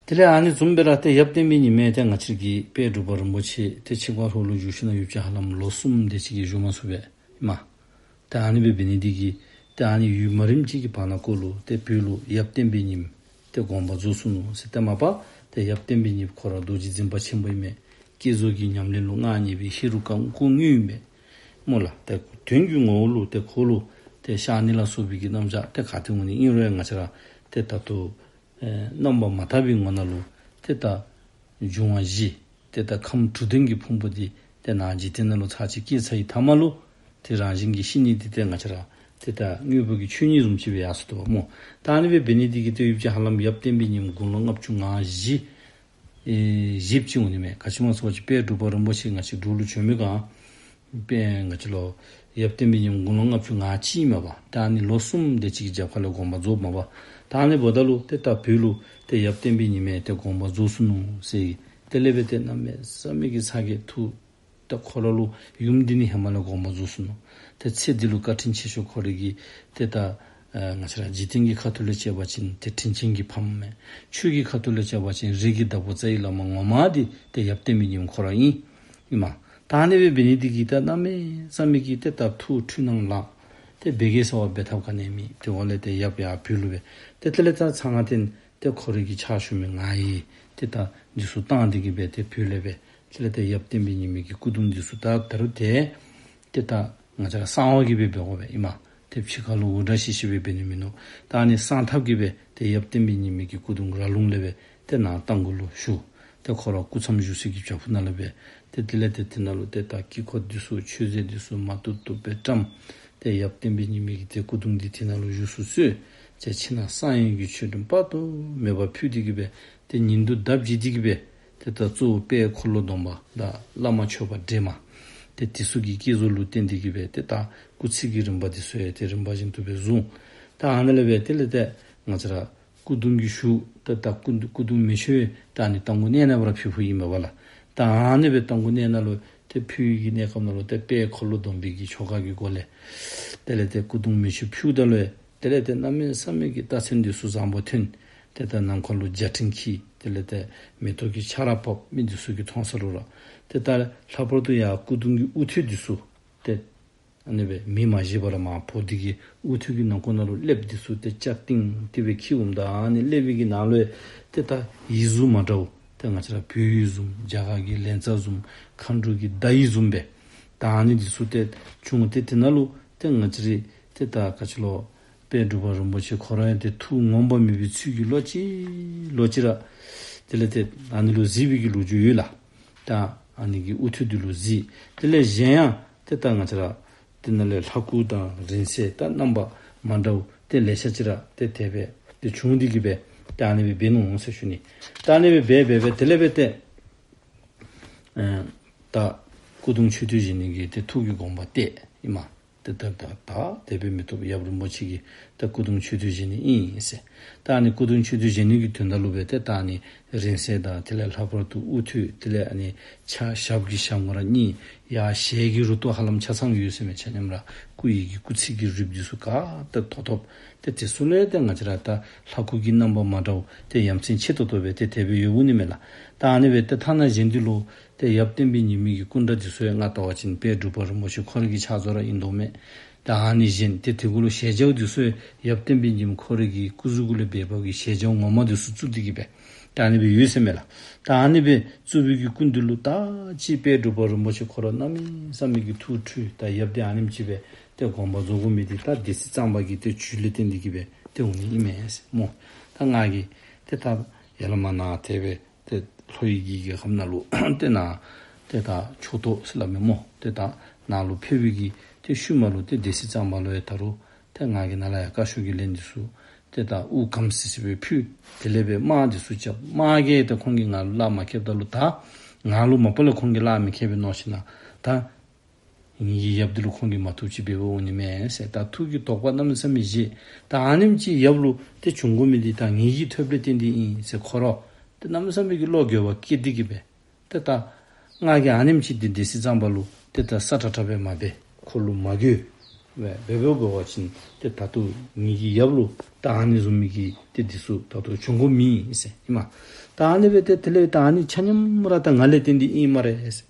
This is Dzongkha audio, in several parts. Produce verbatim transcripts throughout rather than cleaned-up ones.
དེ་ལས་ཨ་ནི་བཟུམ་སྦེ་ར་ཏེ་ཡབ་བསྟན་པའི་ཉི་མ་ཏེ་ང་བཅས་ཀྱི་དཔལ་འབྲུག་པ་རིན་པོ་ཆེ་ཏེ་ཆིབས་ཁ་ལྷོ་ལུ་བཞུགས་ཞིནམ་ལས་ཡུདཔ་ཅིག་ཧ་ལམ་ལོ་གསུམ་དེ་ཅིག་གི་བཞུགས་མ་ཚུགས་པས་ཨིན་མས། ཏེ་ཨ་ནི་སྦེ་འབད་ནི་འདི་གིས་ཏེ་ཨ་ནི་ཡུན་མ་རིངམ་ཅིག་གི་བར་ན་ཀོ་ལུ་ཏེ་བོད་ལུ་ཡབ་བསྟན་པའི་ཉི་མ་ཏེ་དགོངས་པ་རྫོགས་སོ་ནུག་ཟེར། ཏེ་མ་པ་ཏེ་ཡབ་བསྟན་པའི་ཉི་མ་ཁོ་ར་རྡོ་རྗེ་འཛིན་པ་ཆེན་པོ་ཨིན་མས། བསྐྱེད་རྫོགས་ཀྱི་ཉམས་ལེན་ལུ་མངའ་བརྙེས་པའི་ཧེ་རུ་ཀ་སྐུ་དངོས་ཨིན་པས་སྨོ་ལགས། ཏེ་དོན་གྱི་ངོ་བོ་ལུ་ཏེ་ཁོ་ལུ་ཏེ་ཤར་ནི་ལ་སོགས་པའི་གི་རྣམ་གཞག་ཏེ་ག་ཏེ་འོང་ནི་ཨིན་རུང་ང་བཅས་ར་ཏེ་ད་ལྟོ་ཨེ་རྣམ་པར་མ་དག་པའི་ངོ་ནང་ལུ་ཏེ་ད་འབྱུང་བ་བཞི་ཏེ་ད་ཁམས་དྲུག་ལྡན་གྱི་ཕུང་པོ་འདི་ཏེ་ནཱ་འཇིག་རྟེན་ནང་ལུ་ཚར་གཅིག་སྐྱེས་ཚར་བའི་མཐའ་མ་ལུ་ཏེ་རང་བཞིན་གྱིས་ཤི་ནི་འདི་ཏེ་ང་བཅས་ར་ཏེ་ད་དངོས་པོ་གི་ཆོས་ཉིད་བཟུམ་ཅིག་སྦེ་ཡར་སོ་དོ་བ་སྨོ། ད་ཨ་ནི་སྦེ་འབད་ནི་འདི་གིས་ཏེ་ཡུདཔ་ཅིག་ཧ་ལམ་ཡབ་བསྟན་པའི་ཉི་མ་དགུང་ལོ་ལྔ་བཅུ་ང་བཞི་ཨེ་བཞེསཔ་ཅིག་འོང་ནི་མས། ག་ཅི་སྨོ་ཟེར་བ་ཅིན་དཔལ་འབྲུག་པ་རིན་པོ་ཆེ་ང་བཅས་འབྲུག་ལུ་བྱོན་མི་ག་དཔེ་ང་བཅས་ལུ་ཡབ་བསྟན་པའི་ཉི་མ་དགུང་ལོ་ལྔ་བཅུ་ང་གཅིག་མས་པ། ད་ཨ་ནི་ལོ་གསུམ་དེ་ཅིག་གི་རྒྱབ་ཁ་ལས་དགོངས་པ་རྫོགསཔ་མས་པ། ད་ཨ་ནི་འབདཝ་ད་ལུ་ཏེ་ད་བོད་ལུ་ཏེ་ཡབ་བསྟན་པའི་ཉི་མ་ཏེ་དགོངས་པ་རྫོགས་སོ་ནུག་ཟེར། དེ་ལས་འབད་ཏེ་གནམ་མེད་ས་མེད་ཀྱི་ཚ་གྱང་ཐུག། ད་ཁོ་ར་ལུ་ཡུམ་འདི་ནི་ཧེ་མ་ལས་དགོངས་པ་རྫོགས་སོ་ནུག། ཏེ་ཚེ་འདི་ལུ་བཀའ་དྲིན་ཆེ་ཤོས་ཁོ་རའི་གི་ཏེ་ད་ཨ་ང་བཅས་ར་འཇིག་རྟེན་གྱི་ཁ་ཐུག་ལས་བྱས་པ་ཅིན་ཏེ་དྲིན་ཅན་གྱི་ཕམ་མས། ཆོས་ཀྱི་ཁ་ཐུག་ལས་བྱས་པ་ཅིན་རིགས་ཀྱི་བདག་པོ་རྩ་བའི་བླ་མ་ངོ་མ་འདི་ཏེ་ཡབ་བསྟན་པའི་ཉི་མ་ཁོ་ར་ཨིན་ཨིན་མས། ད་ཨ་ནི་སྦེ་འབད་ནི་འདི་གིས་ད་གནམ་མེད་ས་མེད་ཀྱི་ཏེ་ད་ཐུགས་འཁྲུལ་སྣང་ལངས། ཏེ་འབད་གེ་ཟེར་བ་འབད་ཐབས་ག་ནི་ཡང་མེད། ཏེ་འོག་ལས་ཏེ་ཡབ་ཡར་བོད་ལུ་སྦེ་ཏེ་དེ་ལས་ད་ཚ་ང་ཏེ་ཏེ་ཁོ་རའི་གི་ཕྱག་ཞུ་མི་ང་ཡི་ཏེ་ད་འདི་ཚུ་བཏང་སྟེ་གི་སྦེ་ཏེ་བོད་ལས་སྦེ་དེ་ལས་ཏེ་ཡབ་བསྟན་པའི་ཉི་མ་གི་སྐུ་གདུང་འདི་ཚུ་ད་ད་རུང་ཏེ་ཏེ་ད་ང་བཅས་ར་གསང་བ་གི་སྦེ་འབད་དགོ་པས་ཨིན་མས། ཏེ་ཕྱི་ཁ་ལུ་འུར་སྒྲ་ཤི་ཤི་སྦེ་འབད་ནི་མིན་ནུག། ད་ཨ་ནི་གསང་ཐབས་ཀྱི་སྦེ་ཏེ་ཡབ་བསྟན་པའི་ཉི་མ་གི་སྐུ་གདུང་ར་ལུང་ལས་སྦེ་ཏེ་ནཱ་རྟ་མགོ་ལུ་བཞུགས། ཏེ་ཁོ་ར་སྐུ་མཚམས་བཞུགས་སའི་གི་བྱག་ཕུག་ནང་ལས་སྦེ་ཏེ་དེ་ལས་ཏེ་དེ་ནང་ལུ་ཏེ་ད་དཀྱིལ་འཁོར་འདི་ཚུ་མཆོད་རྫས་འདི་ཚུ་མ་བཏུབ་བཏུབ་སྦེ་བཀྲམ། ཏེ་ཡབ་བསྟན་པའི་ཉི་མ་གི་ཏེ་སྐུ་གདུང་འདི་དེ་ནང་ལུ་བཞུགས་སུ་གསོལ། ཏེ་ཕྱི་ནང་གསང་བའི་གི་མཆོད་སྤྲིན་དཔག་ཏུ་མེད་པ་ཕུལ་ཏེ་གི་སྦེ་ཏེ་ཉིན་དུ་ཟླ་བརྗེ་སྟེ་གི་སྦེ་ཏེ་ད་གཙོ་བོ་དཔལ་འཁོར་ལོ་སྡོམ་པ་དང་བླ་མ་མཆོད་པ་སྒྲོལ་མ་ཏེ་འདི་ཚུ་གི་བསྐྱེད་རྫོགས་ལུ་བརྟེན་ཏེ་གི་སྦེ་ཏེ་ད་སྐུ་ཚེ་གི་རིམ་པ་འདི་ཚུ་ཡང་ཏེ་རིམ་པ་བཞིན་དུ་སྦེ་བཟུང་། ད་ཨ་ནི་ལས་སྦེ་དེ་ལས་ཏེ་ང་བཅས་ར་སྐུ་གདུང་གི་ཞུ་ད་ད་སྐུ་སྐུ་གདུང་མེ་མཆོད་ད་ཨ་ནི་རྟ་མགོ་གནས་ནང་སྦེ་ར་ཕུལ་ཕུལཝ་ཨིན་མས་པ་ལགས། ད་ཨ་ནི་སྦེ་རྟ་མགོ་གནས་ནང་ལུ་ཏེ་ཕུལ་བའི་གི་གནས་སྐབས་ནང་ལུ་ཏེ་དཔལ་འཁོར་ལོ་སྡོམ་པའི་གི་ཆོ་ག་གི་སྒོ་ལས་དེ་ལས་ཏེ་སྐུ་གདུང་མེ་མཆོད་ཕུལཝ་ད་ལུ་དེ་ལས་ཏེ་གནམ་མེད་ས་མེད་ཀྱི་རྟགས་མཚན་འདི་ཚུ་བཟང་པོ་ཐོན། ཏེ་ད་ནམ་མཁའ་ལུ་འཇའ་སྤྲིན་འཁྱིལ། དེ་ལས་ཏེ་མེ་ཏོག་གི་ཆར་ར་ཕབ། མི་འདི་ཚུ་གིས་མཐོང་ས་ལུ་ར་ཏེ་ད་ལྷག་པར་དུ་ཡང་སྐུ་གདུང་གི་དབུ་ཐོད་འདི་ཚུ་ཏེ་ཨ་ནི་སྦེ་མེ་མ་བཞེས་པར་མར་ཕོ་འདི་གི་དབུ་ཐོད་ཀྱི་ནང་ཁོག་ནང་ལུ་ཀླདཔ་འདི་ཚུ་ཏེ་ལྕགས་ཏིང་ཏི་སྦེ་འཁྱིལ་འོངམ་ད་ཨ་ནི་ཀླདཔ་གི་ནང་ལུ་ཏེ་ད་ཡིག་གཟུགས་མ་འདྲཝ་ཏེ་ང་བཅས་ར་བོད་ཡིག་བཟུམ་རྒྱ་གར་གྱི་ལཉྫ་བཟུམ་མཁའ་འགྲོ་གི་བརྡ་ཡིག་བཟུམ་སྦེ་ད་ཨ་ནི་འདི་ཚུ་ཏེ་བྱུང་། ཏེ་དེ་ནང་ལུ་ཏེ་ང་བཅས་རའི་ཏེ་ད་ག་ཅི་ལོ་དཔལ་འབྲུག་པ་རིན་པོ་ཆེ་ཁོ་ར་ཡང་ཏེ་ཐུགས་ངོམས་པ་མེད་པའི་ཚུལ་གྱིས་ལོག་ཅི་ལོག་ཅི་ར་དེ་ལས་ཏེ་ཨ་ནི་ལུ་གཟིགས་པའི་གི་ལོ་རྒྱུས་ཡོད་ལགས། ད་ཨ་ནི་གི་དབུ་ཐོད་འདི་ལུ་གཟིགས། དེ་ལས་གཞན་ཡང་ཏེ་ད་ང་བཅས་ར་དེ་ནང་ལས་ལྷ་སྐུ་དང་རིང་བསྲེལ་ད་རྣམ་པ་མ་འདྲཝ་ཏེ་ལེ་ཤ་ཅིག་ར་ཏེ་དེ་སྦེ་ཏེ་བྱུང་སྟེ་གི་སྦེ་ཏེ་ཨ་ནི་སྦེ་འབད་ནུག་ཟེར་ཞུ་ནི། ད་ཨ་ནི་སྦེ་འབད་འབད་འབད་དེ་ལས་འབད་ཏེ་ཨེ་ད་སྐུ་གདུང་མཆོད་རྟེན་བཞེངས་ནི་གི་ཏེ་ཐུགས་ཀྱི་དགོངས་པ་གཏད་ཨིན་མས། ཏེ་ད་ད་ད་དེ་སྦེ་མི་བཏུབ། ཡབ་རིན་པོ་ཆེ་གིས་ད་སྐུ་གདུང་མཆོད་རྟེན་བཞེངས་ནི་ཨིན་ཟེར། ད་ཨ་ནི་སྐུ་གདུང་མཆོད་རྟེན་བཞེངས་ནི་གི་དོན་དག་ལུ་སྦེ་ཏེ་ད་ཨ་ནི་རིང་བསྲེལ་དང་དེ་ལས་ལྷག་པར་དུ་དབུ་ཐོད་དེ་ལས་ཨ་ནི་ཕྱག་ཞབས་ཀྱི་ཞབས་ངར་གཉིས་ཡར་ཞལ་གྱི་རུ་ཏོ་ཧ་ལམ་ཆ་ཚང་ཡོད་ཟེར་མས། ཆ་མཉམ་ར་སྐུ་ཡི་གི་སྐུ་ཚིགས་ཀྱི་རིགས་འདི་ཚུ་ག་ཏེ་ཐོབ་ཐོབ། ཏེ་དེ་ཚུ་ལས་ཏེ་ང་བཅས་ར་ད་ལྷ་སྐུ་གི་རྣམ་པ་མ་འདྲཝ་ཏེ་ཡ་མཚན་ཆེ་ཏོག་ཏོ་སྦེ་ཏེ་དེ་སྦེ་ཡོདཔ་འོང་ནི་མས་ལགས། ད་ཨ་ནི་སྦེ་ཏེ་ཐ་ན་གཞན་འདི་ལུ་ཏེ་ཡབ་བསྟན་པའི་ཉི་མའི་གི་སྐུ་འདྲ་འདི་ཚུ་ཡང་ང་བལྟ་བ་ཅིན་དཔལ་འབྲུག་པ་རིན་པོ་ཆེ་ཁོ་རའི་གི་ཕྱག་བཟོ་ར་ཨིན་དོ་མས། ད་ཨ་ནི་གཞན་ཏེ་དེ་གུ་ལུ་ཞལ་རྒྱཝ་འདི་ཚུ་ཡང་ཡབ་བསྟན་པའི་ཉི་མ་ཁོ་རའི་གི་སྐུ་གཟུགས་གུ་ལས་འབད་བའི་གི་ཞལ་རྒྱཝ་ངོ་མ་འདི་ཚུ་བཙུགས་ཏེ་གི་སྦེ་ད་ཨ་ནི་སྦེ་ཡོད་ཟེར་མས་ལགས། ད་ཨ་ནི་སྦེ་བཙུགས་པའི་གི་སྐུ་འདི་ལུ་ད་ཅི་དཔལ་འབྲུག་པ་རིན་པོ་ཆེ་ཁོ་ར་གནམ་མེད་ས་མེད་ཀྱི་ཐུགས་འཁྲུལ། ད་ཡབ་འདི་ཨ་ནེམ་ཅིག་སྦེ་ཏེ་དགོངས་པ་རྫོགས་དགོ་མི་འདི་ད་སྡེ་སྲིད་གཙང་པ་གི་ཏེ་བྱུས་ལས་བརྟེན་ཏེ་གི་སྦེ་ཏེ་འོང་ནི་ཨིན་མས་ཟེར་སྨོ། ད་ང་གིས་ཏེ་ད་ཡར་ལས་མར་ནཱ་དེ་སྦེ་ཏེ་ལྷོ་ཡི་གི་རྒྱལ་ཁམས་ནང་ལུ་ཏེ་ནཱ་ཏེ་ད་ཕྱོགས་གཏོགས་ཟེར་སླབ་མས་སྨོ། ཏེ་ད་ནཱ་ལུ་ཕེབས་པའི་གི་ཏེ་ཤུལ་མ་ལུ་ཏེ་སྡེ་སྲིད་གཙང་པ་ལུ་ཡང་ད་རུང་ཏེ་ང་གིས་ནཱ་ལས་ཡར་བཀའ་ཤོག་གི་ལན་འདི་ཚུ་ཏེ་ད་དབུ་སྐམ་སི་སི་སྦེ་ཕུལ། དེ་ལས་སྦེ་དམག་འདི་ཚུ་རྐྱབ། དམག་གིས་ཏེ་ཁོང་གིས་ང་ལུ་གླགས་མ་ཁེལཝ་ད་ལུ་ད་ང་ལུ་མ་པ་ལས་ཁོང་གིས་གླགས་མི་ཁེལ་བས་མནོ་ཞིན་ན་ད་ངེ་གི་ཡབ་འདི་ལུ་ཁོང་གིས་མ་བཏུབ་ཅིག་འབད་འབདཝ་འོང་ནི་མས་ཟེར་ད་ཐུགས་ཀྱི་དོགས་པ་གནམ་མེད་ས་མེད་བཞེས། ད་ཨ་ནེམ་ཅིག་ཡབ་ལུ་ཏེ་བྱུང་དགོ་མི་འདི་ད་ངེ་གི་ཐོབ་ལས་བརྟེན་ཏེ་ཨིན་ཟེར་ཁོ་ར་ཏེ་གནམ་མེད་ས་མེད་ཀྱི་བློ་འགྱོད་པ་སྐྱེས་ཏེ་གི་སྦེ་ཏེ་ད་ང་གིས་ཨ་ནེམ་ཅིག་འདི་སྡེ་སྲིད་གཙང་པ་ལུ་ཏེ་ད་ས་ཁྲ་ཁྲ་སྦེ་མ་འབད། ཁོ་ལུ་མ་འགྱོད། འབད་འབད་འབད་བ་ཅིན་ཏེ་ད་ལྟོ་ངེ་གི་ཡབ་ལུ་ད་ཨ་ནི་བཟུམ་མའི་གི་ཏེ་འདི་ཚུ་ད་ལྟོ་བྱུང་དགོ་མི་ཨིན་ཟེར་ཨིན་མས། ད་ཨ་ནི་སྦེ་ཏེ་དེ་ལས་ད་ཨ་ནི་ཆ་མཉམ་ར་ད་ང་ལས་བརྟེན་ཏེ་ཨིན་སྨ་རེ་ཟེར།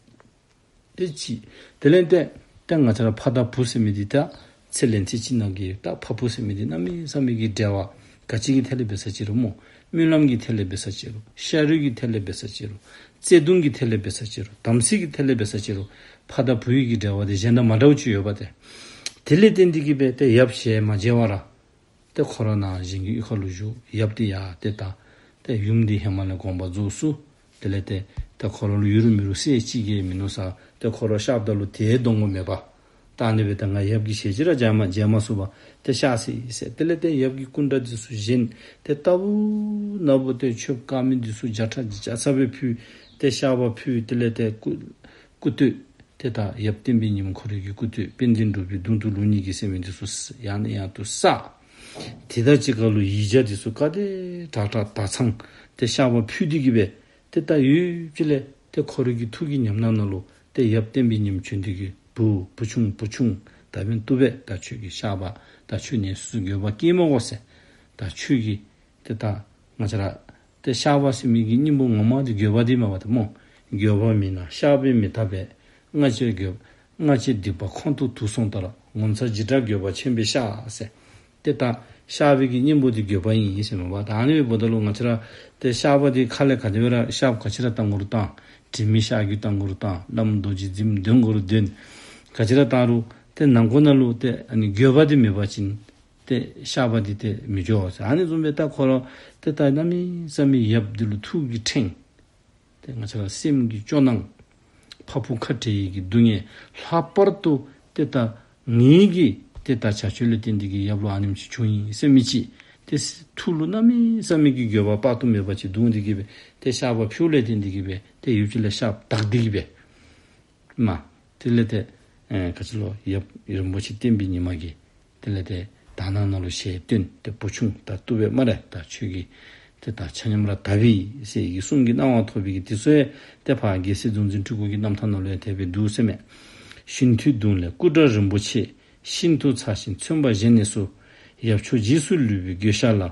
དེ་ཅིག། དེ་ལས་ཏེ་ཏེ་ང་བཅས་ར་ཕ་དང་བུ་ཟེར་མི་འདི་ད་ཚེ་ལས་ཚེ་གཅིག་ནང་གི་ད་ཕ་བུ་ཟེར་མི་འདི་གནམ་མེད་ས་མེད་ཀྱི་འབྲེལ་བ་ག་ཅི་གི་ཐད་ལས་འབད་ས་ཅི་རུང་སྨོ། སྨོན་ལམ་གྱི་ཐད་ལས་འབད་ས་ཅི་རུང་། ཤ་རུས་ཀྱི་ཐད་ལས་འབད་ས་ཅི་རུང་། བརྩེ་གདུང་གི་ཐད་ལས་འབད་ས་ཅི་རུང་། དམ་ཚིག་གི་ཐད་ལས་འབད་ས་ཅི་རུང་། ཕ་དང་བུ་ཡི་གི་འབྲེལ་བ་འདི་གཞན་དང་མ་འདྲཝ་ཅིག་ཡོདཔ་ཏེ། དེ་ལས་བརྟེན་ཏེ་གིས་སྦེ་ཏེ་ཡབ་ཞལ་མ་མཇལ་བར་ཏེ་ཁོ་ར་ནཱ་གཞན་གྱི་གཡུས་ཁ་ལུ་བཞུགས། ཡབ་འདི་ཡར་ཏེ་ད་ཏེ་ཡུམ་འདི་ཧེ་མ་ལས་དགོངས་པ་རྫོགས་སོང་། དེ་ལས་ཏེ་ཏེ་ཁོ་ར་ལུ་ཡོད་རུང་མེད་རུང་སྲས་གཅིག་ལས་མིན་ནུག་ཟེར་ཏེ་ཁོ་ར་གཤགསཔ་ད་ལུ་ཏེ་གདོང་ཁར་མེད་པར་ད་ཨ་ནི་སྦེ་ད་ང་ཡབ་ཀྱི་ཞལ་ཅིག་ར་མཇལ་མ་མཇལ་མ་ཚུགས་པར་ཏེ་གཤགས་སོ་ཡི་ཟེར། དེ་ལས་ཏེ་ཡབ་ཀྱི་སྐུ་འདྲ་འདི་ཚུ་བཞེངས། ཏེ་རྟག་བུ་ན་བུ་ཏེ་མཆོདཔ་དཀར་མེ་འདི་ཚུ་བརྒྱ་ཕྲག་བརྒྱ་ཚར་སྦེ་ཕུལ། ཏེ་བཤགས་པ་ཕུལ། དེ་ལས་ཏེ་སྐུ་སྐུ་བསྟོད། ཏེ་ད་ཡབ་བསྟན་པའི་ཉི་མ་ཁོ་རའི་གི་སྐུ་བསྟོད། དཔལ་ལྡན་འབྲུག་པའི་གདུང་དུ་ལོ་ཉིད་ཀྱི་ཟེར་མི་འདི་ཚུ་ཡང་ནས་ཡང་དུ་བསགས། དེ་དང་གཅིག་ཁར་ལུ་ཡིག་བརྒྱ་འདི་ཚུ་ག་དེ་དྲག་དྲག་དག་ཚང་ཏེ་བཤགས་པ་ཕུལ་ཏེ་གིས་སྦེ་ཏེ་ད་ཡུདཔ་ཅིག་ལས་ཏེ་ཁོ་རའི་གི་ཐུགས་ཀྱི་ཉམས་སྣང་ནང་ལུ་ཏེ་ཡབ་བསྟན་པའི་ཉི་མ་བྱོན་ཏེ་གིས་བུ་བུ་ཆུང་བུ་ཆུང་ད་འབདན་བཏུབ་པས། ད་ཁྱོད་ཀྱིས་བཤགས་པ་ད་ཁྱོད་ནི་སུ་འགྱོད་པ་སྐྱེ་མི་དགོ་ཟེར། ད་ཁྱོད་ཀྱིས་ཏེ་ད་ང་བཅས་ར་ཏེ་བཤགས་པ་ཟེར་མི་གི་སྙིང་པོ་ངོ་མ་འདི་འགྱོད་པ་འདི་མས་པ་ཏེ་སྨོ། འགྱོད་པ་མེད་ན་བཤགས་པས་མི་དག་པས། སྔ་ཕྱིར་འགྱོད་སྔ་ཕྱིར་སྡིག་པ་ཁོང་དུ་དུག་སོང་ལྟར། ངོ་མཚར་འཇིགས་སྐྲག་འགྱོད་པ་ཆེན་པོས་བཤགས་ཟེར། ཏེ་ད་བཤགས་པའི་གི་སྙིང་པོ་འདི་འགྱོད་པ་ཨིན་ཟེར་མས་པ། ད་ཨ་ནི་འབདཝ་ད་ལུ་ང་བཅས་ར་ཏེ་བཤགས་པ་འདི་ཁ་ལས་ག་དེ་སྦེ་ར་བཤགས་པ་ག་ཅི་ར་བཏང་དགོ་རུང་བཏང་། དྲི་མེད་བཤགས་རྒྱུད་བཏང་དགོ་རུང་བཏང་། བླ་མ་རྡོ་རྗེ་འཛིན་འདོན་དགོ་རུང་འདོན། ག་ཅི་ར་བཏང་རུང་ཏེ་ནང་ཁོག་ནང་ལུ་ཏེ་ཨ་ནི་འགྱོད་པ་འདི་མེད་པ་ཅིན་ཏེ་བཤགས་པ་འདི་ཏེ་མི་འགྱོ་ཟེར། ཨ་ནི་བཟུམ་སྦེ་ད་ཁོ་ར་ཏེ་ད་གནམ་མེད་ས་མེད་ཡབ་འདི་ལུ་ཐུགས་ཀྱི་ཕྲེང་ཏེ་ང་བཅས་ར་སེམས་ཀྱི་སྐྱོ་སྣང་ཕ་བུ་ཁ་བྲལ་བའི་གི་སྡུག་བསྔལ། ལྷག་པར་དུ་ཏེ་ད་ངེ་གི་ཏེ་ད་བྱ་སྤྱོད་ལས་བརྟེན་ཏེ་གིས་ཡབ་ལུ་ཨ་ནེམ་ཅིག་བྱུང་ཡི་ཟེར་མི་ཅིག་ཏེ་ཐུགས་ལུ་གནམ་མེད་ས་མེད་ཀྱི་འགྱོད་པ་དཔག་ཏུ་མེད་པ་ཅིག་གདུང་སྟེ་གིས་སྦེ་ཏེ་བཤགས་པ་ཕུལཝ་ལས་བརྟེན་ཏེ་གིས་སྦེ་ཏེ་ཡུདཔ་ཅིག་ལས་བཤགས་པ་དག་སྟེ་གིས་སྦེ་མ། དེ་ལས་ཏེ་ཨེ་ག་ཅི་ལོ་ཡབ་རིན་པོ་ཆེ་བསྟན་པའི་ཉི་མ་གིས་དེ་ལས་ཏེ་དག་སྣང་ནང་ལུ་ཞལ་སྟོན་ཏེ་བུ་ཆུང་ད་བཏུབ་པས་སྨ་རེ། ད་ཁྱོད་ཀྱིས་ཏེ་ད་ཆ་མཉམ་ར་དག་པས་ཟེར་བའི་གི་གསུང་གི་གནང་བ་ཐོབ་པའི་གི་དེ་ཚུ་ཡང་ཏེ་ཕར་རྒྱལ་སྲས་གདུང་འཛིན་སྤྲུལ་སྐུ་གི་རྣམ་ཐར་ནང་ལུ་ཡང་དེ་སྦེ་འདུག་ཟེར་མས། ཤིན་ཏུ་གདུང་ལས་སྐུ་འདྲ་རིན་པོ་ཆེ། ཤིན་ཏུ་མཚར་ཞིང་མཚོན་པ་བཞེངས་ནས་སུ། ཡབ་མཆོག་རྗེས་སུ་ལུས་པའི་དགོས་ཤ་ལ།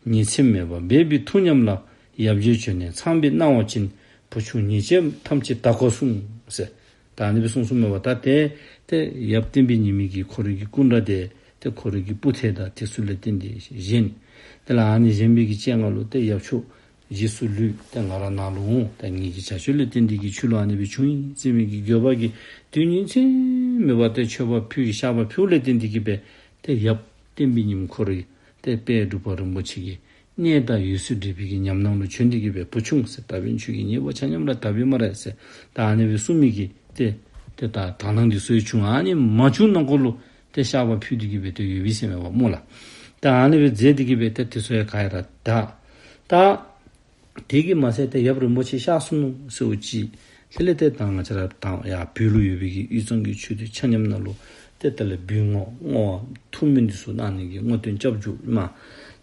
ཉིན་མཚན་མེད་པར་འབད་པའི་ཐུགས་ཉམས་ལ། ཡབ་རྗེས་བྱོན་ནས་ཚངས་པའི་གནང་བ་ཅིན། བུ་ཆུང་ཉེས་ཅན་ཐམས་ཅད་དག་གོ་གསུངས་ཟེར། ད་ཨ་ནི་སྦེ་གསུངས་གསུངསམ་མས་པ། ད་ཏེ་ཏེ་ཡབ་བསྟན་པའི་ཉི་མ་གིས་ཁོ་རའི་གི་སྐུ་འདྲ་འདི་ཏེ་ཁོ་རའི་གི་སྤུར་ཐལ་དང་དེ་ཚུ་ལས་བརྟེན་ཏེ་བཞེངས། དེ་ལས་ཨ་ནི་བཞེངས་པའི་གི་སྤྱན་སྔར་ལུ་ཏེ་ཡབ་མཆོག་རྗེས་སུ་ལུས་ཏེ་ང་ར་ནཱ་ལུ་འོང་། ད་ངེ་གི་བྱ་སྤྱོད་ལས་བརྟེན་ཏེ་གིས་ཁྱོད་ལུ་ཨ་ནི་སྦེ་བྱུང་ཡི་ཟེར་མི་གི་འགྱོད་པ་གིས་དུས་ཡུན་ཚད་མེད་པར་ཏེ་མཆོད་པ་ཕུལ་བཤགས་པ་ཕུལཝ་ལས་བརྟེན་ཏེ་གིས་སྦེ་ཏེ་ཡབ་བསྟན་པའི་ཉི་མ་ཁོ་རའི་ཏེ་དཔལ་འབྲུག་པ་རིན་པོ་ཆེ་གི་གནས་དང་འོད་ཟེར་འདྲེས་པའི་གི་ཉམས་སྣང་ལུ་བྱོན་ཏེ་གིས་སྦེ་བུ་ཆུང་ཟེར་ད་འབདན་ཁྱོད་ཀྱི་ཉེས་པ་ཆ་མཉམ་ར་དག་པས་སྨ་རེ་ཟེར། ད་ཨ་ནི་སྦེ་གསུངས་མི་གི་ཏེ་ཏེ་ད་དག་སྣང་འདི་ཚུ་ཡང་བྱུང་། ཨ་ནི་མ་བྱུང་ནང་འཁོད་ལུ་ཏེ་བཤགས་པ་ཕུལ་ཏེ་གིས་སྦེ་ཏེ་ཡོད་པས་ཟེར་མས་པ་སྨོ་ལགས། ད་ཨ་ནི་སྦེ་མཛད་དེ་གིས་སྦེ་ཏེ་དེ་ཚུ་ཡང་ག་ར་དག། ད་དེ་གིས་མ་ཚད་ཏེ་ཡབ་རིན་པོ་ཆེ་གཤགས་སོ་ནུག་ཟེརཝ་ཅིག་དེ་ལས་ཏེ་ད་ང་བཅས་ར་ད་ཡར་བོད་ལུ་ཡོད་པའི་གི་དབུས་གཙང་གི་ཆོས་སྡེ་ཆ་མཉམ་ནང་ལུ་ཏེ་དེ་ལས་འབུལ་བསྔོ་བསྔོ་བ་ཐུགས་སྨོན་འདི་ཚུ་གནང་ནི་གི་བསྔོ་རྟེན་སྐྱབས་འཇུག་མ།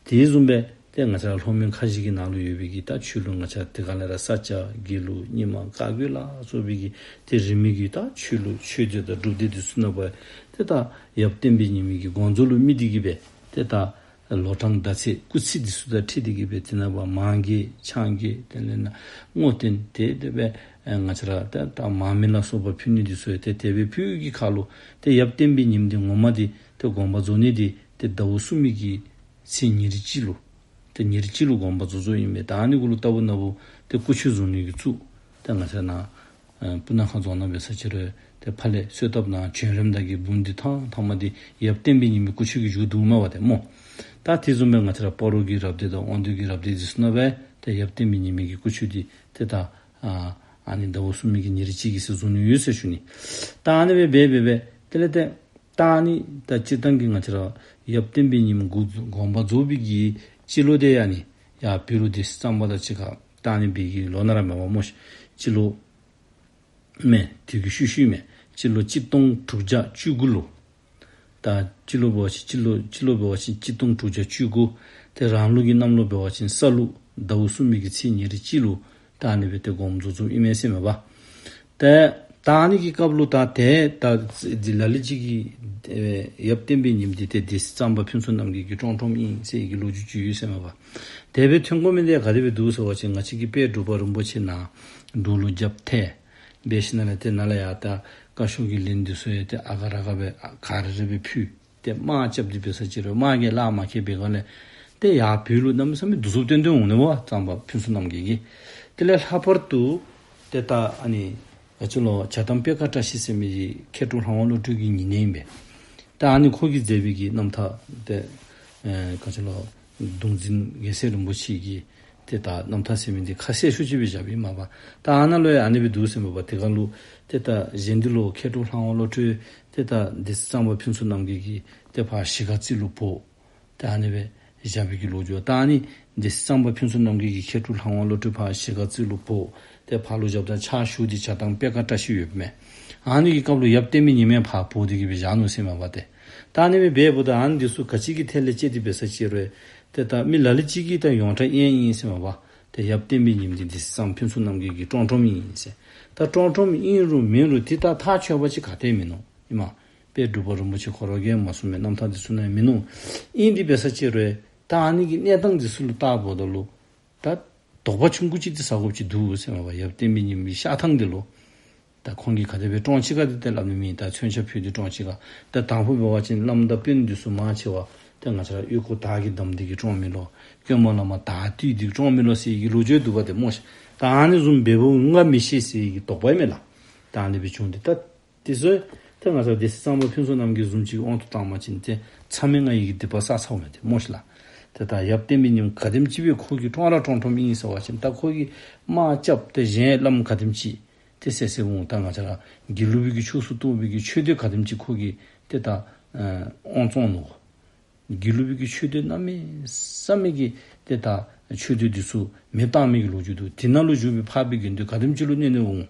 དེ་བཟུམ་སྦེ་ཏེ་ང་བཅས་ར་ལྷོ་མོན་ཁ་བཞི་གི་ནང་ལུ་ཡོད་པའི་གི་ད་ཆོས་ལུགས་ང་བཅས་དེ་ག་ལས་ར་ས་སྐྱ་དགེ་ལུགས་རྙིང་མ་བཀའ་བརྒྱུད་ལ་སོགས་པའི་གི་ཏེ་རིས་མེད་ཀྱི་ད་ཆོས་ལུགས་ཆོས་སྡེ་དང་སྒྲུབ་སྡེ་འདི་ཚུ་ནང་པ་ཏེ་ད་ཡབ་བསྟན་པའི་ཉི་མ་གི་དགོངས་རྫོགས་ལུ་དམིགས་ཏེ་གིས་སྦེ་ཏེ་ད་ལོ་གྲངས་ཟླ་ཚེས་སྐུ་ཚེས་འདི་ཚུ་དང་འཁྲིལ་ཏེ་གིས་སྦེ་དེ་ནང་པ་མང་འགྱེད་ཕྱག་འགྱེད་དེ་ལས་ན་བསྔོ་རྟེན་དེ་དེ་སྦེ་ཨེ་ང་བཅས་ར་ད་ད་མར་མེ་ལ་སོགས་པ་ཕུལ་ནི་འདི་ཚུ་ཡང་ཏེ་དེ་སྦེ་ཕུལ་གྱི་ཁར་ལུ་ཏེ་ཡབ་བསྟན་པའི་ཉི་མ་འདི་ངོ་མ་འདི་ཏེ་དགོངས་པ་རྫོགས་ནི་འདི་ཏེ་ཟླཝ་གསུམ་པའི་གི་ཚེས་ཉེར་གཅིག་ལུ་ཏེ་ཉེར་གཅིག་ལུ་དགོངས་པ་རྫོགས་རྫོགསཔ་ཨིན་པས། ད་ཨ་ནི་གུ་ལུ་ལྟ་བུ་ན་བུ་ཏེ་སྐུ་མཆོད་བཟུང་ནི་གི་ཚུ་ཏེ་ང་བཅས་ནཱ་ཨ་སྤུ་ན་ཁ་རྫོང་ནང་འབད་ས་ཅིག་རུང་ཏེ་ཕར་ལས་གསོལ་ཐབ་ནང་བྱོན་རནམ་ད་གི་བུམ་འདི་ཐང་ཐང་མ་འདི་ཡབ་བསྟན་པའི་ཉི་མའི་སྐུ་མཆོད་ཀྱིས་བཞུགས་འདུག་མས་པ་ཏེ་སྨོ། ད་དེ་བཟུམ་སྦེ་ང་བཅས་ར་སྤ་རོ་གི་རབ་སྡེ་དང་དབང་འདུས་ཀྱི་རབ་སྡེ་འདི་ཚུ་ནང་སྦེ་ཏེ་ཡབ་བསྟན་པའི་ཉི་མའི་གི་སྐུ་མཆོད་འདི་ཏེ་ད་ཨ་ཨ་ནི་ཟླཝ་གསུམ་པའི་གི་ཉེར་གཅིག་གི་ཚེ་བཟུང་ནི་ཡོད་ཟེར་ཞུ་ནི། ད་ཨ་ནི་སྦེ་འབད་འབད་འབད་དེ་ལས་ཏེ་ད་ཨ་ནི་ད་སྤྱིར་བཏང་གི་ང་བཅས་ར་ཡབ་བསྟན་པའི་ཉི་མ་དགོངས་པ་རྫོགས་པའི་གི་སྤྱི་ལོ་དེ་ཨ་ནི་ཡར་བོད་ལུ་དེ་གཙང་པ་དང་གཅིག་ཁར་ད་ཨ་ནི་འབད་གི་ལོ་ན་ར་མེད་པ་སྨོ། སྤྱི་ལོ་མེན་དེ་གི་ཤུལ་ཤུལ་མེན་སྤྱི་ལོ་གཅིག་སྟོང་དྲུག་བརྒྱ་བཅུ་དགུ་ལུ། ད་སྤྱི་ལོ་འབད་བ་ཅིན་སྤྱི་ལོ་སྤྱི་ལོ་འབད་བ་ཅིན་གཅིག་སྟོང་དྲུག་བརྒྱ་བཅུ་དགུ། ཏེ་རང་ལུགས་ཀྱི་གནམ་ལོ་འབད་བ་ཅིན་ས་ལུག་ཟླཝ་གསུམ་པའི་གི་ཚེས་ཉེར་གཅིག་ལུ་ད་ཨ་ནི་སྦེ་ཏེ་དགོངས་རྫོགས་རྫོགསཔ་ཨིན་མས་ཟེར་མས་པ། ཏེ་ ད་ཨ་ནི་གི་སྐབས་ལུ་ད་ཏེ་ད་ལ་ལུ་ཅིག་གིས་ཨེ་ཡབ་བསྟན་པའི་ཉི་མ་འདི་ཏེ་སྡེ་སྲིད་གཙང་པ་ཕུན་ཚོགས་རྣམ་རྒྱལ་གྱི་ཀྲོང་ཀྲོམ་ཨིན་ཟེར་གྱི་ལོ་རྒྱུས་ཅིག་ཡོད་ཟེར་མས་པ། དེ་སྦེ་ཐོན་དགོ་མི་འདི་ག་དེ་སྦེ་འདུག་ཟེར་བ་ཅིན་ང་བཅས་ཀྱི་དཔལ་འབྲུག་པ་རིན་པོ་ཆེ་ནཱ་འབྲུག་ལུ་རྒྱབ་ཐལ་འབད་ཞིནམ་ལས་ཏེ་ནཱ་ལས་ཡར་ད་བཀའ་ཤོག་གི་ལན་འདི་ཚུ་ཡང་ཏེ་ཨ་ག་ར་ག་སྦེ་ག་རེ་རེ་སྦེ་ཕུལ། ཏེ་དམག་རྐྱབ་སྟེ་འབད་ས་ཅིག་རུང་དམག་གིས་ལཱ་མ་ཁེལ་བའི་སྒང་ལས་ཏེ་ཡར་བོད་ལུ་གནམ་མེད་ས་མེད་གདུག་རྩུབ་སྟོན་སྟོན་འོང་ནི་པ་གཙང་པ་ཕུན་ཚོགས་རྣམ་རྒྱལ་གྱིས། དེ་ལས་ལྷག་པར་དུ་ཏེ་ད་ཨ་ནི་ག་ཅི་ལོ་བྱ་བཏང་པད་དཀར་བཀྲ་ཤིས་ཟེར་མི་འདི་མཁས་གྲུབ་ལྷ་དབང་བློ་གྲོས་ཀྱི་ཉེ་གནས་ཨིན་པས། ད་ཨ་ནི་ཁོ་གིས་མཛད་པའི་གི་རྣམ་ཐར་ཏེ་ཨེ་ག་ཅི་ལོ་གདུང་འཛིན་རྒྱལ་སྲས་རིན་པོ་ཆེ་གི་ཏེ་ད་རྣམ་ཐར་ཟེར་མི་འདི་ཁ་གསལ་ཤོས་ཅིག་སྦེ་བཞགཔ་ཨིན་མས་པ། ད་ཨ་ནཱ་ལུ་ཡང་ཨ་ནི་སྦེ་འདུག་ཟེར་མས་པ། དེ་སྒང་ལུ་ཏེ་ད་གཞན་འདི་ལུ་མཁས་གྲུབ་ལྷ་དབང་བློ་གྲོས་ཏེ་ད་སྡེ་སྲིད་གཙང་པ་ཕུན་ཚོགས་རྣམ་རྒྱལ་གྱིས་ཏེ་ཕར་གཞིས་ཀ་རྩེ་ལུ་འབོ། ཏེ་ཨ་ནི་སྦེ་བཞག་པའི་གི་ལོ་རྒྱུས། ད་ཨ་ནི་སྡེ་སྲིད་གཙང་པ་ཕུན་ཚོགས་རྣམ་རྒྱལ་གྱིས་མཁས་གྲུབ་ལྷ་དབང་བློ་གྲོས་ཕར་གཞིས་ཀ་རྩེ་ལུ་འབོ། ཏེ་ཕར་ལུ་བཞགཔ་ད་ཕྱག་ཞུ་སྟེ་བྱ་བཏང་པད་དཀར་བཀྲ་ཤིས་ཡོདཔ་མས། ཨ་ནི་གི་སྐབས་ལུ་ཡབ་བསྟན་པའི་ཉི་མ་ཡང་ཕར་འབོ་སྟེ་གི་སྦེ་བཞག་ནུག་ཟེར་མས་པ་ཏེ། ད་ཨ་ནི་སྦེ་འབདཝ་ད་ཨ་ནི་འདི་ཚུ་ག་ཅི་གི་ཐད་ལས་དཔྱད་དེ་འབད་ས་ཅིག་རུང་ཏེ་ད་མི་ལ་ལུ་ཅིག་གིས་ད་ཡོངས་གྲགས་ཨིན་ཨིན་ཟེར་མས་པ། ཏེ་ཡབ་བསྟན་པའི་ཉི་མ་འདི་སྡེ་སྲིད་གཙང་པ་ཕུན་ཚོགས་རྣམ་རྒྱལ་གྱི་ཀྲོང་ཀྲོམ་ཨིན་ཟེར། ད་ཀྲོང་ཀྲོམ་ཨིན་རུང་མེན་རུང་ཏེ་ད་ཐག་ཆོད་པ་ཅིག་ག་ཏེ་མིན་ནུག་ཨིན་མས། དཔལ་འབྲུག་པ་རིན་པོ་ཆེ་ཁོ་ར་གིས་མ་གསུངས་པའི་རྣམ་ཐར་འདི་ཚུ་ནང་མིན་ནུག། ཨིན་དེ་འབད་ས་ཅིག་རུང་ད་ཨ་ནི་གི་གནས་སྟངས་འདི་ཚུ་ལུ་བལྟཝ་ད་ལུ་ད་དོགས་པ་ཆུང་ཀུ་ཅིག་འདི་ཟ་དགོཔ་ཅིག་འདུག་ཟེར་མས་པ། ཡབ་བསྟན་པའི་ཉི་མའི་གཤགས་ཐངས་འདི་ལུ་ད་ཁོང་གིས་ག་དེ་སྦེ་བཀྲོངས་ཅི་ག་འདི་ཏེ་སླབ་ནི་མེད། ད་མཚོན་ཆ་ཕུད་དེ་བཀྲོངས་ཅི་ག། ད་དང་ཕུ་འབད་བ་ཅིན་བླམ་དང་དཔོན་འདི་ཚུ་མང་ཆེ་བ་ཏེ་ང་བཅས་ར་ཨོལ་ལྐོག་དར་གྱིས་བསྡམས་ཏེ་གི་བཀྲོངས་མི་ལོ། དཀོན་མོ་བླ་མ་དར་བཏུལ་ཏེ་བཀྲོངས་མི་ལོ་ཟེར་གྱི་ལོ་རྒྱུས་འདུག་པ་ཏེ་སྨོ་ཤིག། ད་ཨ་ནི་བཟུམ་འབདཝ་འོང་ག་མི་ཤེས་ཟེར་གྱི་དོགས་པ་ཨིན་མས་ལགས། ད་ཨ་ནི་སྦེ་བྱུང་སྟེ་ད་དེ་ཚུ་ཏེ་ང་བཅས་ར་སྡེ་སྲིད་གཙང་པ་ཕུན་ཚོགས་རྣམ་རྒྱལ་བཟུམ་ཅིག་དབང་དུ་བཏང་པ་ཅིན་ཏེ་མཚམས་མེད་ལྔ་ཡི་གི་སྡིག་པ་བསགས་ཚརཝ་མས་ཏེ་སྨོ་ཤིག་ལགས། ཏེ་ད་ཡབ་བསྟན་པའི་ཉི་མ་ག་དེམ་ཅིག་སྦེ་ཁོ་གིས་ཀྲོང་ར་ཀྲོང་ཀྲོང་ཨིན་ཟེར་བ་ཅིན་ད་ཁོ་གིས་དམག་རྐྱབ་སྟེ་གཞན་བླམ་ག་དེམ་ཅིག་ཏེ་བསད་བསདཔ་འོང་། ད་ང་བཅས་ར་དགེ་ལུགས་པའི་གི་ཕྱོགས་སུ་གཏོགས་པའི་གི་ཆོས་སྡེ་ག་དེམ་ཅིག་ཁོ་གིས་ཏེ་ད་ཨེ་དབང་བཙོང་ནུག། དགེ་ལུགས་པའི་གི་ཆོས་སྡེ་གནམ་མེད་ས་མེད་ཀྱི་ཏེ་ད་ཆོས་སྡེ་འདི་ཚུ་མེ་བཏང་མི་གི་ལོ་རྒྱུས་འདུག། དེ་ནང་ལུ་བཞུགས་པའི་འཕགས་པའི་དགེ་འདུན་ག་དེམ་ཅིག་ལུ་གནོད་གནོདཔ་འོང་།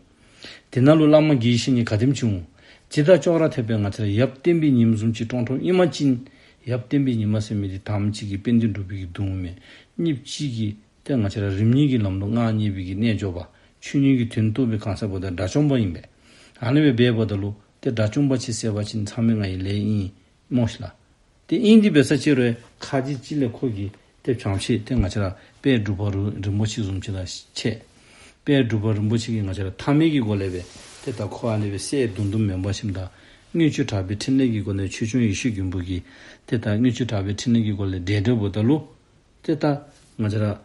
དེ་ནང་ལུ་བླ་མ་དགེ་བཤེས་གཉེན་ག་དེམ་ཅིག་འོང་། དེ་དང་ཅོག་ར་འཐདཔ་སྦེ་ང་བཅས་ར་ཡབ་བསྟན་པའི་ཉི་མ་བཟུམ་ཅིག་ཀྲོང་ཀྲོང་ཨིན་པ་ཅིན་ཡབ་བསྟན་པའི་ཉི་མ་ཟེར་མི་འདི་དང་པ་ཅིག་གིས་དཔལ་ལྡན་འབྲུག་པའི་གི་གདུང་མས། གཉིས་པ་ཅིག་གིས་ཏེ་ང་བཅས་ར་རིམ་གཉིས་ཀྱི་ལམ་ལུ་མངའ་བརྙེས་པའི་གི་རྣལ་འབྱོར་པ། ཆོས་ཉིད་ཀྱི་དོན་རྟོགས་པའི་གང་ཟག་པོ་ད་དགྲ་བཅོམ་པ་ཨིན་པས། ཨ་ནི་སྦེ་འབདཝ་ད་ལུ་ཏེ་དགྲ་བཅོམ་པ་ཅིག་བསད་པ་ཅིན་མཚམས་མེད་ལྔ་ཡི་ལས་ཨིན་སྨོ་ཤིག་ལགས། ཏེ་ཨིན་དེ་འབད་ས་ཅིག་རུང་ཁ་ཅིག་ཅིག་ལས་ཁོ་གིས་ཏེ་བྱང་ཤེས་ཏེ་ང་བཅས་ར་དཔལ་འབྲུག་པ་རུ་རིན་པོ་ཆེ་བཟུམ་ཅིག་དང་ཕྱད། དཔལ་འབྲུག་པ་རིན་པོ་ཆེ་གིས་ང་བཅས་ར་ཐ་མལ་གྱི་སྒོ་ལས་སྦེ་ཏེ་ད་ཁོ་ཨ་ནི་སྦེ་བསད་རྡུང་རྡུངམ་མེན་པར་ཞིནམ་ད་མངོན་སྤྱོད་དྲག་པོའི་ཕྲིན་ལས་ཀྱི་སྒོ་ལས་ཆོས་སྐྱོང་ཡེ་ཤེས་མགོན་པོ་གིས་ཏེ་ད་མངོན་སྤྱོད་དྲག་པོའི་ཕྲིན་ལས་ཀྱི་སྒོ་ལས་བསྒྲལ་བསྒྲལཝ་ད་ལུ་ཏེ་ད་ང་བཅས་ར་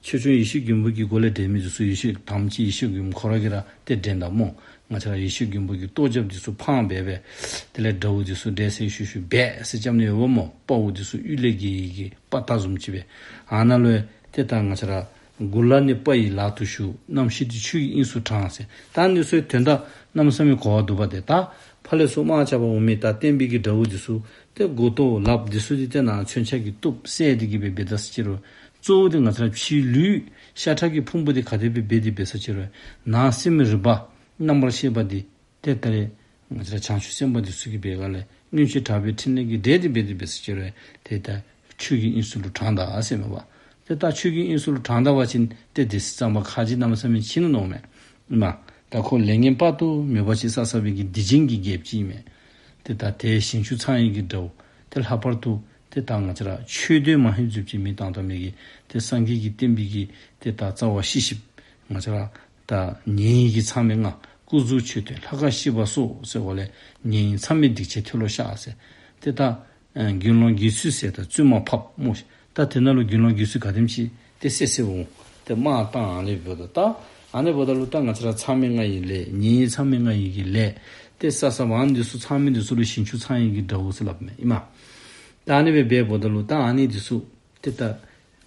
ཆོས་སྐྱོང་ཡེ་ཤེས་མགོན་པོ་གི་སྒོ་ལས་བསྒྲལ་མི་འདི་ཚུ་ཡེ་ཤེས་དང་པ་ཅིག་ཡེ་ཤེས་མགོན་པོ་ཁོ་ར་གིས་ར་ཏེ་བསྒྲལ་ད་སྨོ། ང་བཅས་ར་ཡེ་ཤེས་མགོན་པོ་གི་གཏོར་རྒྱབ་འདི་ཚུ་འཕང་སྦེ་སྦེ་དེ་ལས་དགྲ་བོ་འདི་ཚུ་བསྒྲལ་སའི་ཤུལ་ཤུལ་སྦེ་ཟེར་རྐྱབ་ནི་ཡོདཔ་སྨོ། དཔའ་བོ་འདི་ཚུ་གཡུལ་ལས་རྒྱལ་བའི་གི་དཔའ་རྟགས་བཟུམ་ཅིག་སྦེ། ཨ་ནཱ་ལུ་ཡང་ཏེ་ད་ང་བཅས་ར་མགུ་ལ་ནི་དཔའ་ཡི་ལག་ཏུ་ཞུགས། རྣམ་ཤེས་འདི་ཆོས་ཀྱི་དབྱིངས་སུ་དྲངས་ཟེར། ད་འདི་ཚུ་དོན་དག་གནམ་མེད་ས་མེད་གོ་བ་འདུག་པ་ཏེ། ད་ཕར་ལས་ཚུར་དམག་རྐྱབ་པར་འོང་མི་ད་བསྟན་པའི་གི་དགྲ་བོ་འདི་ཚུ་ཏེ་མགུ་ཏོ་ལགཔ་འདི་ཚུ་འདི་ཏེ་ནཱ་མཚོན་ཆ་གིས་གཏུབ་བསད་དེ་གི་སྦེ་འབད་ད་ས་ཅིག་རུང་གཙོ་བོ་འདི་ང་བཅས་ར་ཕྱིའི་ལུས་ཤ་ཁྲག་གི་ཕུང་པོ་འདི་ག་དེ་སྦེ་འབད་དེ་འབད་ས་ཅིག་རུང་ནང་སེམས་རིག་པ་རྣམ་པར་ཤེས་པ་འདི་ཏེ་ད་རེས་ང་བཅས་ར་བྱང་ཆུབ་སེམས་དཔའ་འདི་ཚུ་གིས་འབད་ག་ལས་མངོན་སྤྱོད་དྲག་པོའི་ཕྲིན་ལས་ཀྱིས་བསྒྲལ་ཏེ་འབད་དེ་འབད་ས་ཅིག་རུང་ཏེ་ད་ཆོས་ཀྱི་དབྱིངས་སུ་ལུ་དྲངས་ད་ཟེར་མས་པ། ཏེ་ད་ཆོས་ཀྱི་དབྱིངས་སུ་ལུ་དྲངས་ད་པ་ཅིན་ཏེ་སྡེ་སྲིད་གཙང་པ་ཁ་རྗེ་གནམ་མེད་ས་མེད་ཅིག་ཨིན་ནོ་མས། ཨིན་མས། ད་ཁོ་ལས་ངན་དཔག་ཏུ་མེད་པ་ཅིག་བསགས་བསགས་པའི་གི་སྡིག་ཅན་གྱི་རྒྱལཔོ་ཅིག་ཨིན་མས། ཏེ་ད་ཏེ་ཞིང་བཅུ་ཚང་བའི་གི་དགྲ་བོ། ཏེ་ལྷག་པར་དུ་ཏེ་ད་ང་བཅས་ར་ཆོས་དོན་མ་ཧེ་མཛུབ་ཅིག་མི་བཏང་བཏང་མི་གི་ཏེ་སངས་རྒྱས་ཀྱི་བསྟན་པའི་གི་ཏེ་ད་རྩ་བ་བཤིག་བཤིགཔ། ང་བཅས་ར་ད་ཉེ་བའི་གི་མཚམས་མེད་ལྔ་སྐུ་གཟུགས་མཆོད་རྟེན་ལྷ་ཁང་བཤིག་པ་སོགས་ཟེར་བ་ལས་ཉེ་བའི་མཚམས་མེད་སྡིག་ཆེན་མཐོལ་ལོ་བཤགས་ཟེར། ཏེ་ད་ཨ་དགེ་སློང་དགེ་ཚུལ་ཟེར་ད་བཙུན་མ་ཕབ་སྨོ་ཤིག། ད་དེ་ནང་ལུ་དགེ་སློང་དགེ་ཚུལ་ག་དེམ་ཅིག་ཏེ་བསད་བསདཔ་འོང་། ཏེ་དམག་བཏང་ཨ་ནི་འབདཝ་ད་ད་ཨ་ནི་འབདཝ་ད་ལུ་ད་ང་བཅས་ར་མཚམས་མེད་ལྔ་ཡི་ལས་ཉེ་བའི་མཚམས་མེད་ལྔ་ཡི་གི་ལས་ཏེ་བསགས་བསགསཔ་ཨ་ནི་འདི་ཚུ་མཚམས་མེད་འདི་ཚུ་ལུ་ཞིང་བཅུ་ཚང་བའི་གི་དགྲ་བོ་ཟེར་སླབ་མས། ཨིན་མས། ད་ཨ་ནི་སྦེ་འབདཝ་ད་ལུ་ད་ཨ་ནི་འདི་ཚུ་ཏེ་ད་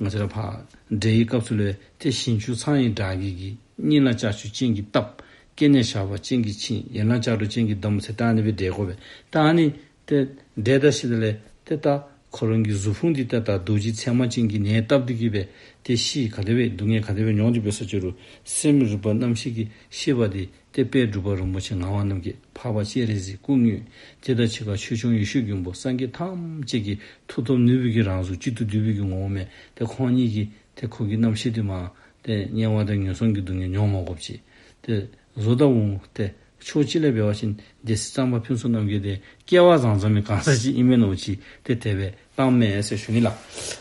ང་བཅས་ར་ཕར་བསྒྲལ་བའི་སྐབས་སུ་ལས་ཏེ་ཞིང་བཅུ་ཚང་བའི་དགྲ་བགེགས་ཀྱིས་སྙིང་ལ་ལྕགས་ཀྱུ་སྤྱན་གྱིས་བཏབ། སྐེ་ནས་ཞགས་པ་སྤྱན་གྱིས་བཅིངས། ཡན་ལག་ལྕགས་སྒྲོག་སྤྱན་གྱིས་བསྡམས་ཟེར་ད་ཨ་ནི་སྦེ་བསྒྲལ་དགོ་པས། ད་ཨ་ནི་ཏེ་བསྒྲལ་ད་ཞིནམ་ལས་ཏེ་ད་ཁོ་རང་གི་གཟུགས་ཕུང་འདི་ཏེ་ད་རྡོ་རྗེ་ཚེར་མ་ཅན་གྱིས་ནད་བཏབ་སྟེ་གི་སྦེ་ཏེ་ཤི་ག་དེ་སྦེ་སྡུག་བསྔལ་ག་དེ་སྦེ་མྱོང་སྟེ་འབད་ས་ཅིག་རུང་སེམས་རིག་པ་རྣམ་ཤེས་ཀྱི་ཤེས་པ་འདི་ཏེ་དཔལ་འབྲུག་པ་རིན་པོ་ཆེ་ངག་དབང་རྣམ་རྒྱལ་འཕགས་པ་སྤྱན་རས་གཟིགས་སྐུ་དངོས། དེ་དང་གཅིག་ཁར་ཆོས་སྐྱོང་ཡེ་ཤེས་མགོན་པོ་སངས་རྒྱས་ཐམས་ཅད་ཀྱི་མཐུ་སྟོབས་ནུས་པའི་གི་རང་གཟུགས་གཅིག་ཏུ་བསྡུས་པའི་གི་ངོ་བོ་མས། ཏེ་ཁོང་གཉིས་ཀྱིས་ཏེ་ཁོ་གི་རྣམ་ཤེས་འདི་མར་ཏེ་དམྱལ་བ་དང་ངན་སོང་གི་སྡུག་བསྔལ་མྱོང་མ་དགོཔ་ཅིག། ཏེ་བཟོ་ད་འོང་། ཏེ་ ཕྱོགས་གཅིག་ལས་འབད་བ་ཅིན་སྡེ་སྲིད་གཙང་པ་ཕུན་ཚོགས་རྣམ་རྒྱལ་དེ་སྐལ་བ་བཟང་བཟང་མི་གང་ཟག་ཅིག་ཨིན་མས་མནོ་ཅི། ཏེ་དེ་སྦེ་བཏང་མས་ཟེར་ཞུ་ནི་ལགས།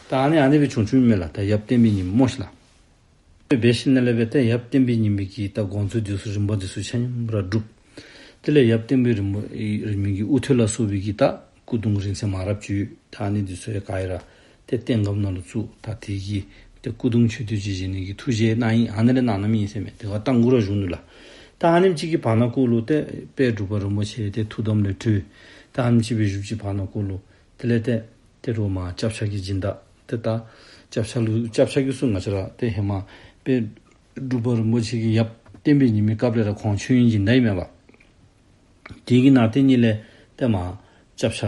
ད་ཨ་ནི་ཨ་ནི་སྦེ་བྱུང་བྱུངམ་ཨིན་མས་ལགས། ད་ཡབ་བསྟན་པའི་ཉི་མ་སྨོ་ཤིག་ལགས། འབད་ཞིནམ་ལས་སྦེ་ཏེ་ཡབ་བསྟན་པའི་ཉི་མའི་གི་ད་དགོངས་རྫོགས་འདི་ཚུ་རིམ་པ་འདི་ཚུ་ཆ་མཉམ་ར་གྲུབ། དེ་ལས་ཡབ་བསྟན་པའི་རིམ་པ་རིང་མོའི་གི་དབུ་ཐོད་ལ་སོགས་པའི་གི་ད་སྐུ་གདུང་རིང་བསྲེལ་མ་རབས་ཅིག་ཡོད། ད་ཨ་ནི་འདི་ཚུ་ཡང་ག་ར་ཏེ་རྟེན་སྒམ་ནང་ལུ་བཙུགས། ད་དེ་གི་ཏེ་སྐུ་གདུང་མཆོད་རྟེན་ཅིག་བཞེངས་ནི་གི་ཐུགས་བཞེད་གནང་ཡི། ཨ་ནི་ལས་གནངམ་ཨིན་ཟེར་མས། དེ་བ་རྟ་མགོ་ར་བཞུགས་ནུག་ལགས། ད་ཨ་ནེམ་ཅིག་གི་བར་ན་ཀོ་ལུ་ཏེ་དཔལ་འབྲུག་པ་རིན་པོ་ཆེ་ཏེ་ཐུགས་དམ་ལས་གྲོལ། ད་ཨ་ནེམ་ཅིག་སྦེ་བཞུགས་ཅིག་བར་ན་ཀོ་ལུ་དེ་ལས་ཏེ་ཏེ་རོགས་མར་སྐྱབས་ཆ་གི་སྦྱིན་བདག་ཏེ་ད་སྐྱབས་ཆ་ལུ་སྐྱབས་ཆ་གི་ཚུ་ང་བཅས་ར་ཏེ་ཧེ་མ་དཔལ་འབྲུག་པ་རིན་པོ་ཆེ་གི་ཡབ་བསྟན་པའི་ཉི་མའི་སྐབས་ལས་ར་ཁོང་མཆོད་ཡོན་སྦྱིན་བདག་ཨིན་མས་པ། དེ་གི་ནང་དེ་ཉིད་ལས་ཏེ་མར་སྐྱབས་ཆ་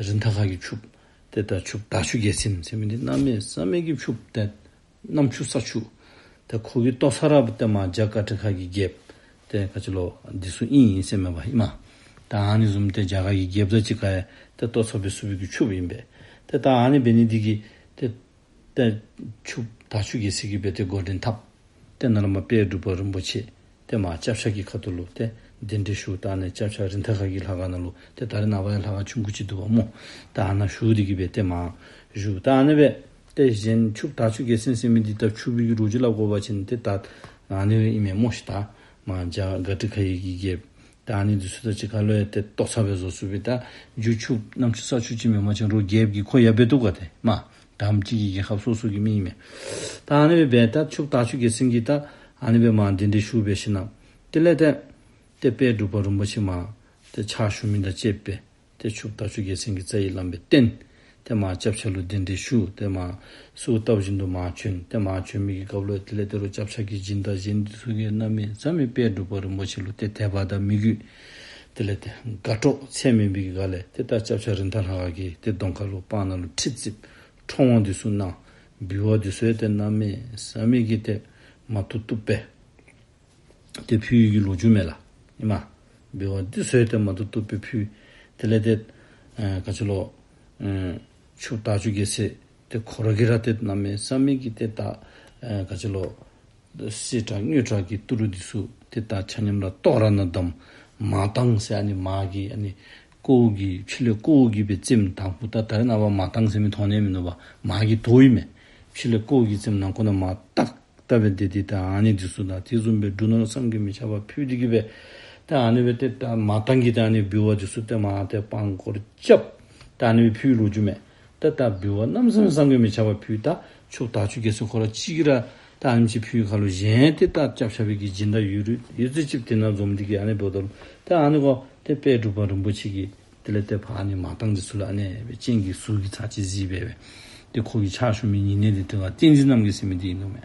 རིན་ཐང་ཁ་གི་ཕྱུགཔོ་ཏེ་ད་ཕྱུགཔོ་དར་ཕྱུག་རྒྱལ་མཚན་ཟེར་མི་འདི་གནམ་མེད་ས་མེད་ཀྱི་ཕྱུགཔོ་ཏེ་གནམ་ཕྱུག་ས་ཕྱུག། ཏེ་ཁོ་གི་ལྟོ་ཚང་ར་ཏེ་མར་རྒྱ་གར་ཁྲི་ཁ་གི་རྒྱལཔོ་ཏེ་ག་ཅི་ལོ་འདི་ཚུ་ཨིན་ཟེར་མས་པ་ཨིན་མས། ད་ཨ་ནི་བཟུམ་ཏེ་རྒྱ་གར་གྱི་རྒྱལཔོ་དང་གཅིག་ཁར་ཡང་ཏེ་ལྟོ་ཚང་འབད་ཚུགས་པའི་གི་ཕྱུགཔོ་ཨིན་པས། ཏེ་ད་ཨ་ནི་འབད་ནི་འདི་གིས་ཏེ་ཏེ་ཕྱུགཔོ་དར་ཕྱུག་རྒྱལ་མཚན་གྱིས་འབད་ཏེ་འགོ་འདྲེན་འཐབ། ཏེ་ནཱ་ལས་མར་དཔལ་འབྲུག་པ་རིན་པོ་ཆེ་ཏེ་མར་སྐྱབས་ཆ་གི་ཁ་ཐུག་ལུ་ཏེ་གདན་འདྲེན་ཞུ། ད་ཨ་ནི་སྐྱབས་ཆ་རིན་ཐང་ཁ་གི་ལྷ་ཁང་ནང་ལུ་ཏེ་ད་རེས་ནངས་པ་ཡང་ལྷ་ཁང་ཆུང་ཀུ་ཅིག་འདུག་པ་སྨོ། ད་ཨ་ནཱ་བཞུགས་ཏེ་གི་སྦེ་ཏེ་མར་བཞུགས། ད་ཨ་ནི་སྦེ་ཏེ་གཞན་ཕྱུགཔོ་དར་ཕྱུག་རྒྱལ་མཚན་ཟེར་མི་འདི་ད་ཕྱུག་པའི་གི་ལོ་རྒྱུས་སླབ་དགོ་པ་ཅིན་ཏེ་ད་ཨ་ནི་ཨིན་མས་སྨོ་ཤིག། ད་མར་རྒྱ་གར་ཁྲི་ཁ་གི་རྒྱལཔོ་ད་ཨ་ནི་འདི་ཚུ་དང་གཅིག་ཁར་ལུ་ཡང་ཏེ་ལྟོ་ཚང་སྦེ་བཟོ་ཚུགས་པའི་ད་རྒྱུ་ཕྱུགཔོ་གནམ་ཕྱུག་ས་ཕྱུག་ཅིག་མེན་པ་ཅིན་རོགས་རྒྱལཔོ་གིས་ཁོ་ཡང་འབད་བཏུབ་ག། ཏེ་མར་དང་པ་ཅིག་གི་རྒྱལ་ཁབ་སོ་སོ་གི་མི་ཨིན་མས། ད་ཨ་ནི་སྦེ་འབད་ད་ཕྱུགཔོ་དར་ཕྱུག་རྒྱལ་མཚན་གྱིས་ད་ཨ་ནི་སྦེ་མར་གདན་འདྲེན་ཞུ་འབད་ཞིནམ་དེ་ལས་ཏེ་ཏེ་དཔལ་འབྲུག་པ་རིན་པོ་ཆེ་མར་ཏེ་ཕྱག་ཞུ་མི་དང་བཅསཔ་སྦེ་ཏེ་ཕྱུགཔོ་དར་ཕྱུག་རྒྱལ་མཚན་གྱི་རྩ་བའི་བླམ་སྦེ་བསྟེན། ཏེ་མར་སྐྱབས་ཆ་ལུ་གདན་འདྲེན་ཞུ། ཏེ་མར་གསོལཝ་བཏབ་བཞིན་དུ་མར་བྱོན། ཏེ་མར་བྱོན་མི་གི་སྐབས་ལུ་དེ་ལས་ཏེ་རོགས་སྐྱབས་ཆ་གི་སྦྱིན་བདག་གཞན་འདི་ཚུ་གིས་གནམ་མེད་ས་མེད་དཔལ་འབྲུག་པ་རིན་པོ་ཆེ་ལུ་ཏེ་དད་པ་དང་མོས་གུས་དེ་ལས་ཏེ་དགའ་སྤྲོ་ཚད་མེད་པའི་གི་སྒོ་ལས་ཏེ་ད་སྐྱབས་ཆ་རིན་ཐང་ལྷ་ཁང་གི་ཏེ་གདོང་ཁ་ལུ་སྤང་ནང་ལུ་ཁྲི་བརྩིགས། ཁྲོམ་དབང་འདི་ཚུ་གནང་། འབུལ་བ་འདི་ཚུ་ཡང་ཏེ་གནམ་མེད་ས་མེད་ཀྱི་ཏེ་མ་བཏུབ་བཏུབ་སྦེ་ཏེ་ཕུལ་ཡི་གི་ལོ་རྒྱུས་མས་ལགས། ཨིན་མས། འབུལ་བ་འདི་ཚུ་ཡང་ཏེ་མ་བཏུབ་བཏུབ་སྦེ་ཕུལ། དེ་ལས་ཏེ་ཨེ་ག་ཅི་ལོ་ཨེ་ཕྱུགཔོ་དར་ཕྱུག་རྒྱལ་མཚན་ཏེ་ཁོ་ར་གིས་ར་ཏེ་གནམ་མེད་ས་མེད་ཀྱི་ཏེ་ད་ཨེ་ག་ཅི་ལོ་གསེར་དང་དངུལ་དང་གི་ཏི་རུ་འདི་ཚུ་ཏེ་ད་ཆ་མཉམ་ར་ཏོག་ར་ནང་བསྡམས། མར་ཏང་ཟེར་ཨ་ནི་མར་གྱི་ཨ་ནི་ཀོཝ་གི་ཕྱི་ལས་ཀོཝ་གིས་སྦེ་བཙེམ། དང་ཕུ་ད་ད་རེས་ནངས་པ་མར་ཏང་ཟེར་མི་མཐོང་ནི་མིན་ནུག་པ། མར་གྱི་དོ་ཨིན་མས། ཕྱི་ལས་ཀོཝ་གིས་བཙེམ། ནང་ཁོག་ནང་མར་ཏག་ཏག་སྦེ་སྡོད་དེ་ད་ཨ་ནི་འདི་ཚུ་དང་དེ་བཟུམ་སྦེ་འབྲུ་ནོར་བསམ་གྱིས་མི་ཁྱབ་པ་ཕུལ་ཏེ་གི་སྦེ་ད་ཨ་ནི་སྦེ་ཏེ་ད་མར་ཏང་གི་ད་ཨ་ནི་འབུལ་བ་འདི་ཚུ་ཏེ་མར་ཏེ་སྤང་སྐོར་རྐྱབ། ད་ཨ་ནི་སྦེ་ཕུལ་བའི་ལོ་རྒྱུས་མས། ད་ད་འབུལ་བ་གནམ་མེད་ས་མེད་བསམ་གྱིས་མི་ཁྱབ་པ་ཕུལ། ད་ཕྱུགཔོ་དར་ཕྱུག་རྒྱལ་མཚན་ཁོ་ར་གཅིག་གིས་ར་ད་ཨ་ནེམ་ཅིག་ཕུལ་བའི་ཁར་ལུ་གཞན་ཏེ་ད་སྐྱབས་ཆ་པའི་གི་སྦྱིན་བདག་ཡོད་རུང་ཡོད་ཚད་ཅིག་དེ་ནང་འཛོམས་ཏེ་གི་ཨ་ནི་འབདཝ་ད་ལུ་ད་ཨ་ནི་གོ་ཏེ་དཔལ་འབྲུག་པ་རིན་པོ་ཆེ་གིས་དེ་ལས་ཏེ་ཕར་ཨ་ནི་མར་ཏང་འདི་ཚུ་ལུ་ཨ་ནི་སྦེ་སྤྱན་གྱིས་གཟིགས་སྦེ་སྦེ་ཏེ་ཁོ་གི་ཕྱག་ཞུ་མི་ཉེ་གནས་འདི་ཏེ་བ་བསྟན་འཛིན་རྣམ་རྒྱལ་ཟེར་མི་འདི་ཨིན་ནོ་མས།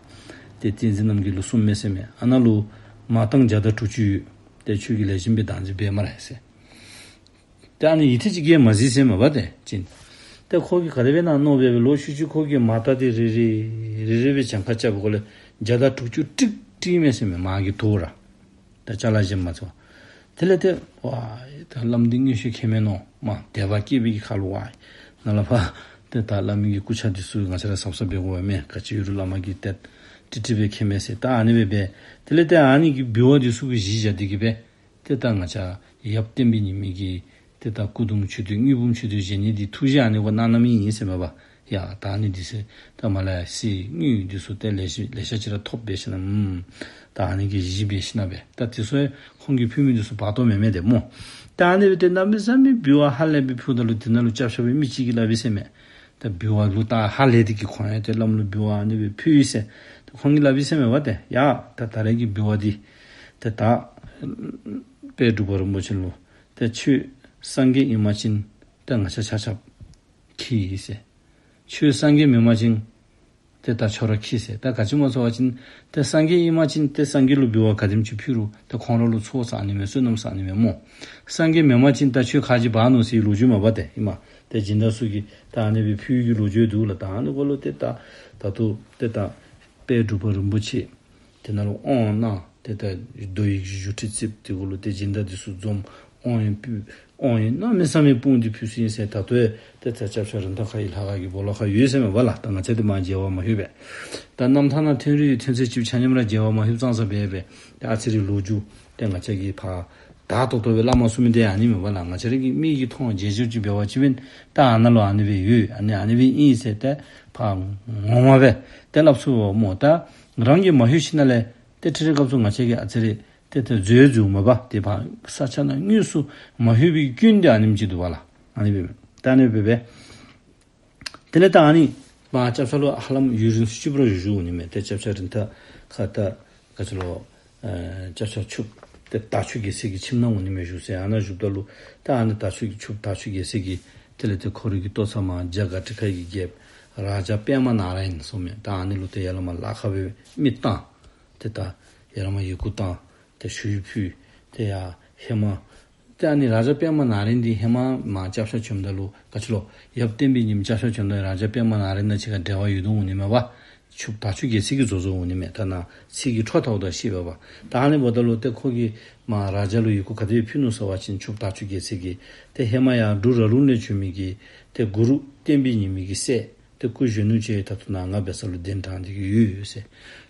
ཏེ་བསྟན་འཛིན་རྣམ་རྒྱལ་ལུ་གསུངམ་མས་ཟེར་མས། ཨ་ནཱ་ལུ་མར་ཏང་བརྒྱ་དང་དྲུག་ཅུ་ཡོད། ཏེ་ཁྱོད་ཀྱིས་ལེགས་ཤོམ་སྦེ་བདག་འཛིན་འབད་སྨ་རེ་ཟེར། ཏེ་ཨ་ནི་ཡུད་ཐེངས་ཅིག་གིས་མ་གཟིགས་ཟེར་མས་པ་ཏེ་ཅིན། ཏེ་ཁོ་གིས་ག་དེ་སྦེ་ཨིན་ན་མནོ་སྦེ་སྦེ་ལོག་ཤུལ་ཅིག་ཁོ་གིས་མར་ཏང་འདི་རེ་རེ་རེ་རེ་སྦེ་གྱངས་ཁ་རྐྱབ་པའི་སྒོ་ལས་བརྒྱ་དང་དྲུག་ཅུ་ཀྲིག་ཀྲི་མས་ཟེར་མས། མར་གྱི་དོ་ར་ད་ཅ་ལ་བཞེས་མ་ཚུགས། དེ་ལས་ཏེ་ཝའི་ད་བླམ་འདི་མངོན་ཤེས་མཁྱེན་མས་མནོ་མ་དད་པ་སྐྱེས་པའི་གི་ཁར་ལུ་ཝའི་ནཱ་ལས་ཕར་ཏེ་ད་བླ་མའི་གི་སྐུ་ཆས་འདི་ཚུ་ང་བཅས་ར་གཟབ་གཟབ་འབད་དགོ་པས་མས། ག་ཅི་ཡོད་རུང་བླ་མ་གིས་ཏེ་ཀྲིག་ཀྲི་སྦེ་མཁྱེན་མས་ཟེར། ད་ཨ་ནི་སྦེ་སྦེ་དེ་ལས་ཏེ་ཨ་ནི་གི་འབུལ་བ་འདི་ཚུ་གི་གཞི་བཞག་སྟེ་གི་སྦེ་ཏེ་ད་ང་བཅས་ཡབ་བསྟན་པའི་ཉི་མའི་གི་ཏེ་ད་སྐུ་གདུང་མཆོད་རྟེན་དངུལ་འབུམ་མཆོད་རྟེན་བཞེངས་ནི་འདི་ཐུགས་བཞེད་ཨ་ནི་གོ་གནང་གནངམ་ཨིན་ཟེར་མས་པ། ཡ་ད་ཨ་ནི་འདི་ཚུ་ད་མ་ལ་ཡ་གསེར་དངུལ་འདི་ཚུ་ཏེ་ལེ་ཤ་ལེ་ཤ་ཅིག་ར་ཐོབ་འབད་ཞིན་ན་ཨུམ་ད་ཨ་ནི་གི་གཞི་འབད་ཞིན་ན་སྦེ་ད་དེ་ཚུ་ཡང་ཁོང་གིས་ཕུལ་མི་འདི་ཚུ་བར་དོ་མེན་མས་ཏེ་སྨོ། ད་ཨ་ནི་སྦེ་ཏེ་གནམ་མེད་ས་མེད་འབུལ་བ་ཧ་ལས་པའི་ཕུལཝ་ད་ལུ་དེ་ནང་ལུ་སྐྱབས་ཆ་པའི་མི་ཅིག་གིས་སླབ་ཡི་ཟེར་མས། ད་འབུལ་བ་ལུ་ད་ཧ་ལས་ཏེ་གི་ཁོང་ཡང་ཏེ་བླམ་ལུ་འབུལ་བ་ཨ་ནི་སྦེ་ཕུལ་ཡི་ཟེར། ད་ཁོང་གིས་སླབ་ཡི་ཟེར་མས་པ་ཏེ། ཡ་ད་ད་རེས་ཀྱི་འབུལ་བ་འདི་ཏེ་ད་དཔལ་འབྲུག་པ་རིན་པོ་ཆེ་ལུ་ཏེ་ཁྱོད་སངས་རྒྱས་ཨིན་པ་ཅིན་ཏེ་ང་བཅས་ཆ་ཁྱབ་ཁྱད་ཡི་ཟེར། ཁྱོད་སངས་རྒྱས་མེན་པ་ཅིན་ཏེ་ད་ཁྱོད་ར་ཁྱད་ཟེར། ད་ག་ཅི་སྨོ་ཟེར་བ་ཅིན་ཏེ་སངས་རྒྱས་ཨིན་པ་ཅིན་ཏེ་སངས་རྒྱས་ལུ་འབུལ་བ་ག་དེམ་ཅིག་ཕུལ་རུང་ཏེ་ཁོང་ར་ལུ་ཚོགས་བསག་ནི་མས་བསོད་ནམས་བསག་ནི་མས་སྨོ། སངས་རྒྱས་མེན་པ་ཅིན་ད་ཁྱོད་ཁ་གྱིས་འབག་ནུག་ཟེར་ལོ་རྒྱུས་མས་པ་ཏེ་ཨིན་མས། ཏེ་སྦྱིན་བདག་ཚུ་གིས་ད་ཨ་ནི་སྦེ་ཕུལ་གྱི་ལོ་རྒྱུས་འདུག་ལགས། ད་ཨ་ནི་གུ་ལུ་ཏེ་ད་ད་ལྟོ་ཏེ་ད་དཔལ་འབྲུག་པ་རིན་པོ་ཆེ་དེ་ནང་ལུ་དབང་གནང་། ཏེ་ད་རྡོ་ཡི་བཞུགས་ཁྲི་བརྩིགས། དེ་གུ་ལུ་ཏེ་སྦྱིན་བདག་འདི་ཚུ་འཛོམས། དབང་ཡོན་ཕུལ། དབང་ཡོན་གནམ་མེད་ས་མེད་སྤུངས་ཏེ་ཕུལ་སོ་ཡི་ཟེར། ད་ལྟོ་ཡང་ཏེ་ད་སྐྱབས་ཆ་རིན་ཐང་ཁ་གི་ལྷ་ཁང་གི་སྦོ་ལོགས་ཁར་ཡོད་ཟེར་མས་པ་ལགས། ད་ང་བཅས་ཏེ་མར་མཇལ་བར་མ་ལྷོད་པས། ད་རྣམ་ཐར་ནང་ཐོན་རིགས་ཐོན་ཚད་ཅིག་ཆ་མཉམ་ར་མཇལ་བར་མ་ལྷོདཔ་ཙང་ཙང་སྦེ་སྦེ་ཏེ་ཨ་ཙི་རེ་ལོ་རྒྱུས་ཏེ་ང་བཅས་ཀྱིས་ཕར་ དག་ཏོག་ཏོ་སྦེ་སླབ་མ་ཚུགས་མི་དེ་ཨ་ནི་མས་པ་ལགས། ང་བཅས་ར་གི་མིག་གིས་མཐོང་མཇལ་བརྗོད་ཅིག་འབད་བ་ཅིན་ད་ཨ་ནཱ་ལུ་ཨ་ནི་སྦེ་ཡོད། ཨ་ནི་ཨ་ནི་སྦེ་ཨིན་ཟེར་ཏེ་ཕར་ངོ་མ་སྦེ་ཏེ་སླབ་ཚུགས་པས་སྨོ། ད་རང་གིས་མ་ལྷོད་ཞིནམ་ལས་ཏེ་ཁྲིད་ཁྲིད་སྐབས་སུ་ང་བཅས་ཀྱིས་ཨ་ཙི་རེ་ཏེ་ཏེ་འཛོལ་འཛོལཝ་མས་པ། ཏེ་ཕར་ས་ཆ་ནང་དངོས་སུ་མ་ལྷོད་པའི་སྐྱོན་དེ་ཨ་ནེམ་ཅིག་འདུག་པ་ལགས། ཨ་ནི་སྦེ་ད་ཨ་ནི་སྦེ་སྦེ། དེ་ལས་ད་ཨ་ནི་མར་སྐྱབས་ཆ་ལུ་ཧ་ལམ་ཡུན་རིང་སུ་ཅིག་སྦེ་ར་བཞུགས་བཞུགསཔ་འོང་ནི་མས། ཏེ་སྐྱབས་ཆ་རིན་ཐང་ཁ་ད་ག་ཅི་ལོ་ཨེ་སྐྱབས་ཆ་ཕྱུགཔོ་ཏེ་དར་ཕྱུག་རྒྱལ་མཚན་གྱི་ཁྱིམ་ནང་འོང་ནི་མས་བཞུགས་ཟེར། ཨ་ནཱ་བཞུགསཔ་ད་ལུ་ད་ཨ་ནི་དར་ཕྱུག་གི་ཕྱུགཔོ་དར་ཕྱུག་རྒྱལ་མཚན་གྱིས་དེ་ལས་ཏེ་ཁོ་རའི་གི་ལྟོ་ཚང་མར་རྒྱ་གར་ཊི་ཁ་གི་རྒྱལཔོ་རཱ་ཛ་པདྨ་ནཱ་ར་ཡན་ཟེར་མས། ད་ཨ་ནི་ལུ་ཏེ་ཡ་ལ་མ་ལཱ་ཁག་སྦེ་མི་བཏང་། ཏེ་ད་ཡ་ལ་མ་ཡི་གུ་བཏང་། ཏེ་ཞུ་ཡིག་ཕུལ། ཏེ་ཡར་ཧེ་མ་ཏེ་ཨ་ནི་རཱ་ཛ་པདྨ་ནཱ་ར་ཡན་འདི་ཧེ་མ་མར་སྐྱབས་ཆ་བྱོནམ་ད་ལུ་ག་ཅི་ལོ་ཡབ་བསྟན་པའི་ཉི་མ་སྐྱབས་ཆ་བྱོནམ་ད་རཱ་ཛ་པདྨ་ནཱ་ར་ཡན་དང་གཅིག་ཁར་འབྲེལ་བ་ཡོད་དོ་འོང་ནི་མས་པ། ཕྱུགཔོ་དར་ཕྱུག་རྒྱལ་མཚན་གྱིས་བཟོ་བཟོཝ་འོང་ནི་མས། ད་ནཱ་ཚིག་གི་འཕྲོ་བལྟཝ་ད་ཤེས་པས་པ། ད་ཨ་ནི་འབདཝ་ད་ལུ་ཏེ་ཁོ་གིས་མར་རཱ་ཛ་ལུ་ཡི་གུ་ག་དེ་སྦེ་ཕུལ་ནུག་ཟེར་བ་ཅིན་ཕྱུགཔོ་དར་ཕྱུག་རྒྱལ་མཚན་གྱིས་ཏེ་ཧེ་མ་ཡར་འབྲུག་ར་ལུང་ལས་བྱོན་མི་གི་ཏེ་གུ་རུ་བསྟན་པའི་ཉི་མ་གི་སྲས་ཏེ་སྐུ་གཞོན་ནུ་ཅིག་ད་ལྟོ་ནཱ་ང་འབད་ས་ལུ་གདན་དྲངས་ཏེ་གི་ཡོད་ཟེར།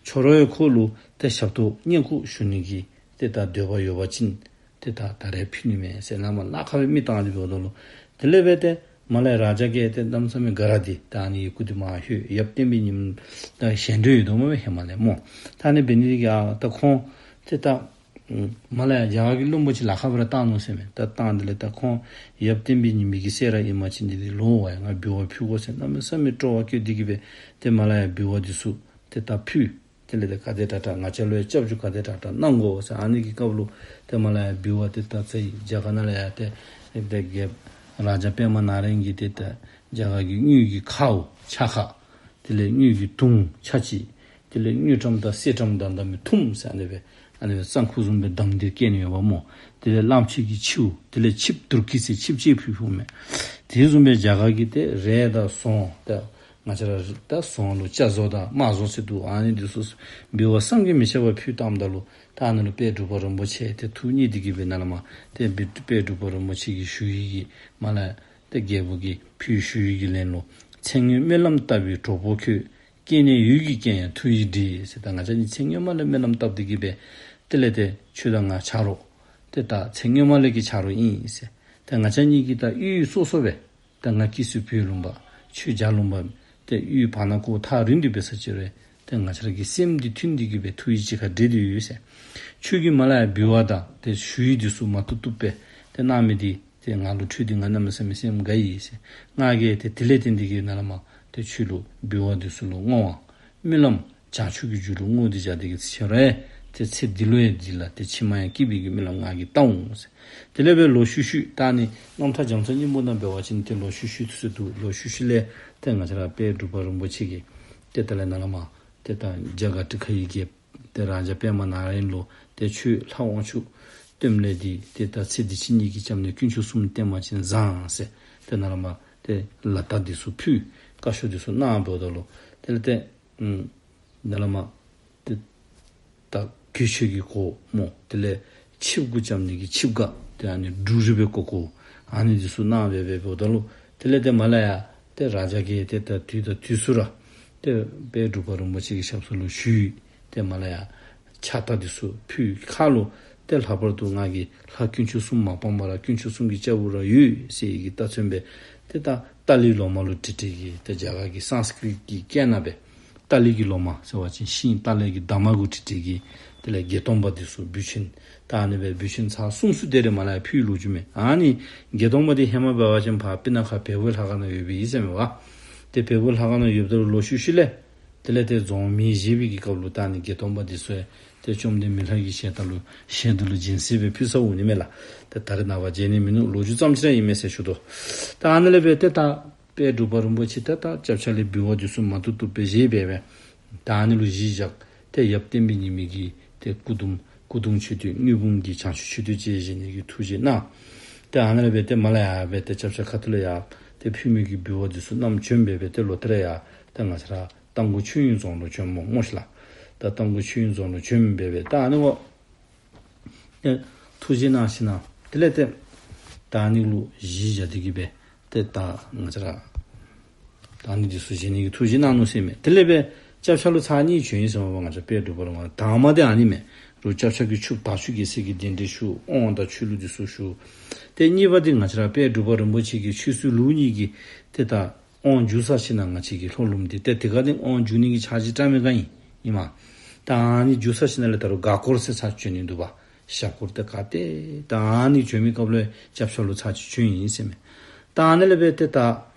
ཁྱོད་ར་ཡང་ཁོ་ལུ་ཏེ་ཞབས་ཏོག་བསྙེན་བཀུར་ཞུ་ནི་གི་ཏེ་ད་འདོད་པ་ཡོད་པ་ཅིན་ཏེ་ད་ད་རེས་ཕུལ་ནི་མས་ཟེར་ནཱ་མར་ལཱ་ཁག་སྦེ་མི་བཏང་སྟེ་འབདཝ་ད་ལུ་དེ་ལས་སྦེ་ཏེ་མར་ལས་རཱ་ཛ་གིས་ཏེ་གནམ་མེད་ས་མེད་དགའ་ར་སྟེ་ད་ཨ་ནི་ཡི་གུ་འདི་མར་ལྷོད། ཡབ་བསྟན་པའི་ཉི་མ་དང་གཞན་འདྲ་ཡོད་དོ་སྨོ་ཧེ་མ་ལས་སྨོ། ད་ཨ་ནི་འབད་ནི་འདི་གིས་ཨ་ད་ཁོང་ཏེ་ད་མར་ལས་ཡར་རྒྱ་གར་གྱི་བློན་པོ་ཅིག་ལཱ་ཁག་སྦེ་ར་བཏང་ནུག་ཟེར་མས། ད་བཏང་དེ་ལས་ད་ཁོང་ཡབ་བསྟན་པའི་ཉི་མ་གི་སྲས་ར་ཨིན་པ་ཅིན་འདི་འདི་ལོག་འབག་ཡར་ང་འབུལ་བ་ཕུལ་དགོ་ཟེར་གནམ་མེད་ས་མེད་སྤྲོ་བ་སྐྱེས་ཏེ་གི་སྦེ་ཏེ་མར་ལས་ཡར་འབུལ་བ་འདི་ཚུ་ཏེ་ད་ཕུལ། དེ་ལས་ཏེ་ག་དེ་དྲག་དྲག་ང་བཅས་ལུ་ཡང་སྐྱབས་འཇུག་ག་དེ་དྲག་དྲག་གནང་དགོ་ཟེར། ཨ་ནི་གི་སྐབས་ལུ་ཏེ་མར་ལས་ཡར་འབུལ་བ་ཏེ་ད་ཚེ་རྒྱ་གར་ནང་ལས་ཡར་ཏེ་ཏེ་རྒྱལཔོ་རཱ་ཛ་པདྨ་ནཱ་ར་ཡན་གྱིས་ཏེ་ད་རྒྱ་གར་གྱི་དངུལ་གྱི་ཁའུ་ཆ་ཁ། དེ་ལས་དངུལ་གྱི་དུང་ཆ་གཅིག། དེ་ལས་དངུལ་ཊམ་དང་གསེར་ཊམ་དང་དང་མི་ཐུམ་ཟེར་ཨ་ནི་སྦེ་ཨ་ནི་སྦེ་གཙང་ཁུག་བཟུམ་སྦེ་བསྡམས་ཏེ་བསྐྱལ་ནི་ཡོདཔ་སྨོ། དེ་ལས་གླང་ཆེན་གྱི་མཆེཝ། དེ་ལས་ཆིབས་དུར་ཁྲོད་ཟེར་ཆིབས་ཅིག་ཕུལ་ཕུལཝ་མས། དེ་བཟུམ་སྦེ་རྒྱ་གར་གྱི་ཏེ་རས་དང་ཟོང་ད་ང་བཅས་ར་ད་ཟོང་ལུ་སྐྱ་ཟོང་དང་དམར་ཟོང་ཟེར་འདུག། ཨ་ནི་འདི་ཚུ་འབུལ་བ་བསམ་གྱིས་མི་ཁྱབ་པ་ཕུལ་བཏངམ་ད་ལུ་ད་ཨ་ནཱ་ལུ་དཔལ་འབྲུག་པ་རིན་པོ་ཆེ་ཏེ་ཐུགས་མཉེས་ཏེ་གི་སྦེ་ནཱ་ལས་མར་ཏེ་དཔལ་འབྲུག་པ་རིན་པོ་ཆེ་གིས་ཞུ་ཡིག་གི་མར་ལས་ཏེ་རྒྱལ་པོ་གིས་ཕུལ་ཞུ་ཡིག་གི་ལན་ལུ། ཚེ་སྔོན་སྨོན་ལམ་བཏབ་པའི་གྲོགས་པོ་ཁྱོད། སྐྱེ་གནས་ཡུལ་གྱི་རྐྱེན་ཡང་ཐུགས་ཡིད་འདྲིས་ཟེར། ད་ང་བཅས་གཉིས་ཚེ་སྔོན་མ་ལས་སྨོན་ལམ་བཏབ་སྟེ་གི་སྦེ་དེ་ལས་ཏེ་ཁྱོད་དང་ང་ཆ་རོགས་ཏེ་ད་ཚེ་སྔོན་མ་ལས་ཀྱི་ཆ་རོགས་ཨིན་ཟེར། ད་ང་བཅས་གཉིས་ཀྱིས་ད་ཡུལ་སོ་སོ་སྦེ་ད་ང་སྐྱེ་ས་བོད་ལུང་པ་ཁྱོད་རྒྱ་ལུང་པ་ཏེ་ཡུལ་བར་ན་ཁོ་ཐག་རིང་སྟེ་འབད་ས་ཅིག་རུང་ཏེ་ང་བཅས་ར་གི་སེམས་འདི་མཐུན་ཏེ་གི་སྦེ་ཐུགས་ཡིད་གཅིག་ཁར་འདྲེས་ཏེ་ཡོད་ཟེར། ཁྱོད་ཀྱིས་མར་ལས་ཡར་འབུལ་བ་དང་ཏེ་ཞུ་ཡིག་འདི་ཚུ་མ་བཏུབ་བཏུབ་སྦེ་ཏེ་གནང་མི་འདི་ཏེ་ང་ལུ་འཕྲོད་དེ་ང་གནམ་མེད་ས་མེད་སེམས་དགའ་ཡི་ཟེར། ང་གིས་ཏེ་དེ་ལས་བརྟེན་ཏེ་གི་ནཱ་ལས་མར་ཏེ་ཁྱོད་ལུ་འབུལ་བ་འདི་ཚུ་ལུ་བསྔོ་བ་སྨོན་ལམ་བྱང་ཆུབ་ཀྱི་རྒྱུ་ལུ་བསྔོ་སྟེ་བྱ་སྟེ་གི་ཚེ་རེ་ཏེ་ཚེ་འདི་ལུ་ཡང་འདི་ལ་ཏེ་ཕྱི་མ་ཡང་སྐྱིད་པའི་གི་སྨོན་ལམ་ང་གིས་བཏབ་འོང་ཟེར། དེ་ལས་སྦེ་ལོག་ཤུལ་ཤུལ་ད་ཨ་ནི་རྣམ་ཐར་རྒྱ་མཚོའི་སྙིང་པོ་ནང་འབད་བ་ཅིན་ཏེ་ལོག་ཤུལ་ཤུལ་དུས་སུ་འདུག། ལོག་ཤུལ་ཤུལ་ལས་ཏེ་ང་བཅས་ར་དཔལ་འབྲུག་པ་རིན་པོ་ཆེ་གིས་ཏེ་དེ་ལས་ནཱ་ལས་མར་ཏེ་ད་རྒྱ་གར་ཊི་ཁ་གི་རྒྱལཔོ་ཏེ་རཱ་ཛ་པདྨ་ནཱ་ར་ཡན་ལུ་ཏེ་ཁྱོད་ལྷ་དབང་ཕྱུག་སྟོནམ་ལས་འདི་ཏེ་ད་ཚེ་འདི་ཕྱི་གཉིས་ཀྱི་སྐྱབས་གནས་དཀོན་མཆོག་གསུམ་བསྟེན་པ་ཅིན་བཟང་ཟེར། ཏེ་ནཱ་ལས་མར་ཏེ་ལག་རྟགས་འདི་ཚུ་ཕུལ། བཀའ་ཤོག་འདི་ཚུ་གནང་འབདཝ་ད་ལུ་དེ་ལས་ཏེ་ཨམ་ནཱ་ལས་མར་ཏེ་ད་གོས་ཆེན་གྱི་གོ་སྨོ། དེ་ལས་ཆིབས་གུ་རྐྱབ་ནི་གི་ཆིབས་ཀ་ཏེ་ཨ་ནི་འབྲུ་རིགས་སྦེ་བཀོག་བཀོག། ཨ་ནི་འདི་ཚུ་གནང་སྦེ་སྦེ་འབདཝ་ད་ལུ་དེ་ལས་ཏེ་མར་ལས་ཡར་ཏེ་རཱ་ཛ་གིས་ཏེ་ད་དུས་དང་དུས་སུ་ར་ཏེ་དཔལ་འབྲུག་པ་རིན་པོ་ཆེ་གི་ཞབས་ས་ལུ་ཞུ་ཡིག་ཏེ་མར་ལས་ཡར་ཕྱག་རྟགས་འདི་ཚུ་ཕུལ། ཁ་ལུ་ཏེ་ལྷག་པར་དུ་ང་གིས་ལྷ་དཀོན་མཆོག་གསུམ་མ་སྤངས་པར་དཀོན་མཆོག་གསུམ་གྱི་སྐྱབས་འོག་ར་ཡོད་ཟེར་བའི་གི་རྟགས་མཚོན་སྦེ་ཏེ་ད་ཏཱ་ལའི་ལོ་མ་ལུ་བྲིས་བྲིས་ཀྱི་ཏེ་རྒྱ་གར་གྱི་སཾསྐྲྀཏ་གི་སྐད་ནང་སྦེ་ཏཱ་ལའི་གི་ལོ་མ་ཟེར་བ་ཅིན་ཤིང་ཏཱ་ལའི་གི་འདབ་མ་གུ་བྲིས་བྲིས་ཀྱི་དེ་ལས་བརྒྱད་སྟོང་པ་འདི་ཚུ་འབུལ་ཆེན་ད་ཨ་ནི་སྦེ་འབུལ་ཆེན་ཚར་གསུམ་གསུམ་དེ་རེ་མར་ལས་ཕུལ་ལོ་རྒྱུས་མས། ཨ་ནི་བརྒྱད་སྟོང་པ་འདི་ཧེ་མ་འབད་བ་ཅིན་ཕར་སྤུ་ན་ཁ་བལ་པོའི་ལྷ་ཁང་ནང་ཡོད་པའི་ཨིན་ཟེར་མས་པ། ཏེ་བལ་པོའི་ལྷ་ཁང་ནང་ཡོདཔ་ད་ལུ་ལོག་ཤུལ་ཤུལ་ལས་དེ་ལས་ཏེ་རྫོང་མེ་བཞེས་པའི་གི་སྐབས་ལུ་ད་ཨ་ནི་བརྒྱད་སྟོང་པ་འདི་ཚུ་ཡང་ཏེ་བཅོམ་ལྡན་མི་ལ་གི་ཞལ་ཏ་ལུ་ཞལ་འདི་ལུ་སྦྱིན་སྲེག་སྦེ་ཕུལ་ཚརཝ་འོང་ནི་མས་ལགས། ཏེ་ད་རེས་ནངས་པ་མཇལ་ནི་མིན་ནུག། ལོ་རྒྱུས་ཙམ་ཅིག་ར་ཨིན་མས་ཟེར་ཞུ་དོ། ད་ཨ་ནི་ལས་སྦེ་ཏེ་ད་དཔལ་འབྲུག་པ་རིན་པོ་ཆེ་ཏེ་ད་སྐྱབས་ཆ་ལས་འབུལ་བ་འདི་ཚུ་མ་བཏུབ་བཏུབ་སྦེ་བཞེས་སྦེ་སྦེ་ད་ཨ་ནི་ལུ་གཞི་བཞག་སྟེ་ཡབ་བསྟན་པའི་ཉི་མ་གི་ཏེ་སྐུ་གདུང་སྐུ་གདུང་མཆོད་རྟེན་དངུལ་འབུམ་གྱི་བྱང་ཆུབ་མཆོད་རྟེན་ཅིག་བཞེངས་ནི་གི་ཐུགས་བཞེད་གནང་། ཏེ་ཨ་ནི་ལས་སྦེ་ཏེ་མར་ལས་ཡར་སྦེ་ཏེ་སྐྱབས་ཆ་ཁ་ཐུག་ལས་ཡར་ཏེ་ཕུལ་མི་གི་འབུལ་བ་འདི་ཚུ་བསྣམས་བྱོན་སྦེ་སྦེ་ཏེ་ལོག་སྟེ་ར་ཡར་ཏེ་ང་བཅས་ར་རྟ་མགོ་ཆོས་དབྱིངས་རྫོང་ལུ་བྱོནམ་སྨོ་ཤིག་ལགས། ད་རྟ་མགོ་ཆོས་དབྱིངས་རྫོང་ལུ་བྱོན་སྦེ་སྦེ་ད་ཨ་ནི་འོ་ཨེ་ཐུགས་བཞེད་གནང་ཞིནམ་དེ་ལས་ཏེ་ད་ཨ་ནི་ལུ་གཞི་བཞག་སྟེ་གི་སྦེ་ཏེ་ད་ང་བཅས་ར་ད་ཨ་ནི་འདི་ཚུ་བཞེངས་ནི་གི་ཐུགས་བཞེད་གནང་ནུག་ཟེར་མས། དེ་ལས་སྦེ་སྐྱབས་ཆ་ལུ་ཚར་གཉིས་བྱོན་ཡི་ཟེར་མས་པ། ང་བཅས་དཔལ་འབྲུག་པ་རིན་པོ་ཆེ་དང་མ་དེ་ཨ་ནི་མས། ལུ་སྐྱབས་ཆ་གི་ཆུ་བདག་ཆུ་རྒྱལ་སྲས་ཀྱི་གདན་འདྲེན་ཞུ། དབང་དང་ཆོས་ལུགས་འདི་ཚུ་ཞུ། ཏེ་གཉིས་པ་འདི་ང་བཅས་ར་དཔལ་འབྲུག་པ་རིན་པོ་ཆེ་གི་ཆོས་སྲིད་ལུགས་གཉིས་ཀྱི་ཏེ་ད་དབང་བསྒྱུར་ས་ཅིག་ནང་ང་བཅས་ཀྱི་ལྷོ་ལུངམ་འདི་ཏེ་དེ་ག་ནི་དབང་བསྒྱུར་ནི་གི་ཆ་ཅིག་བཀྲམ་མི་ག་ཨིན་ཨིན་མས། ད་ཨ་ནི་བསྒྱུར་ས་ཅིག་ནང་ལས་ད་རུང་ག་སྐོར་ཟེར་ཚར་བྱོན་ནི་འདུག་པ། ཞབས་སྐོར་ཏེ་ག་ཏེ་ད་ཨ་ནི་བྱོན་མི་སྐབས་ལུ་སྐྱབས་ཆ་ལུ་ཚར་ཅིག་བྱོན་ཡི་ཟེར་མས། ད་ཨ་ནི་ལས་འབད་ཏེ་ད་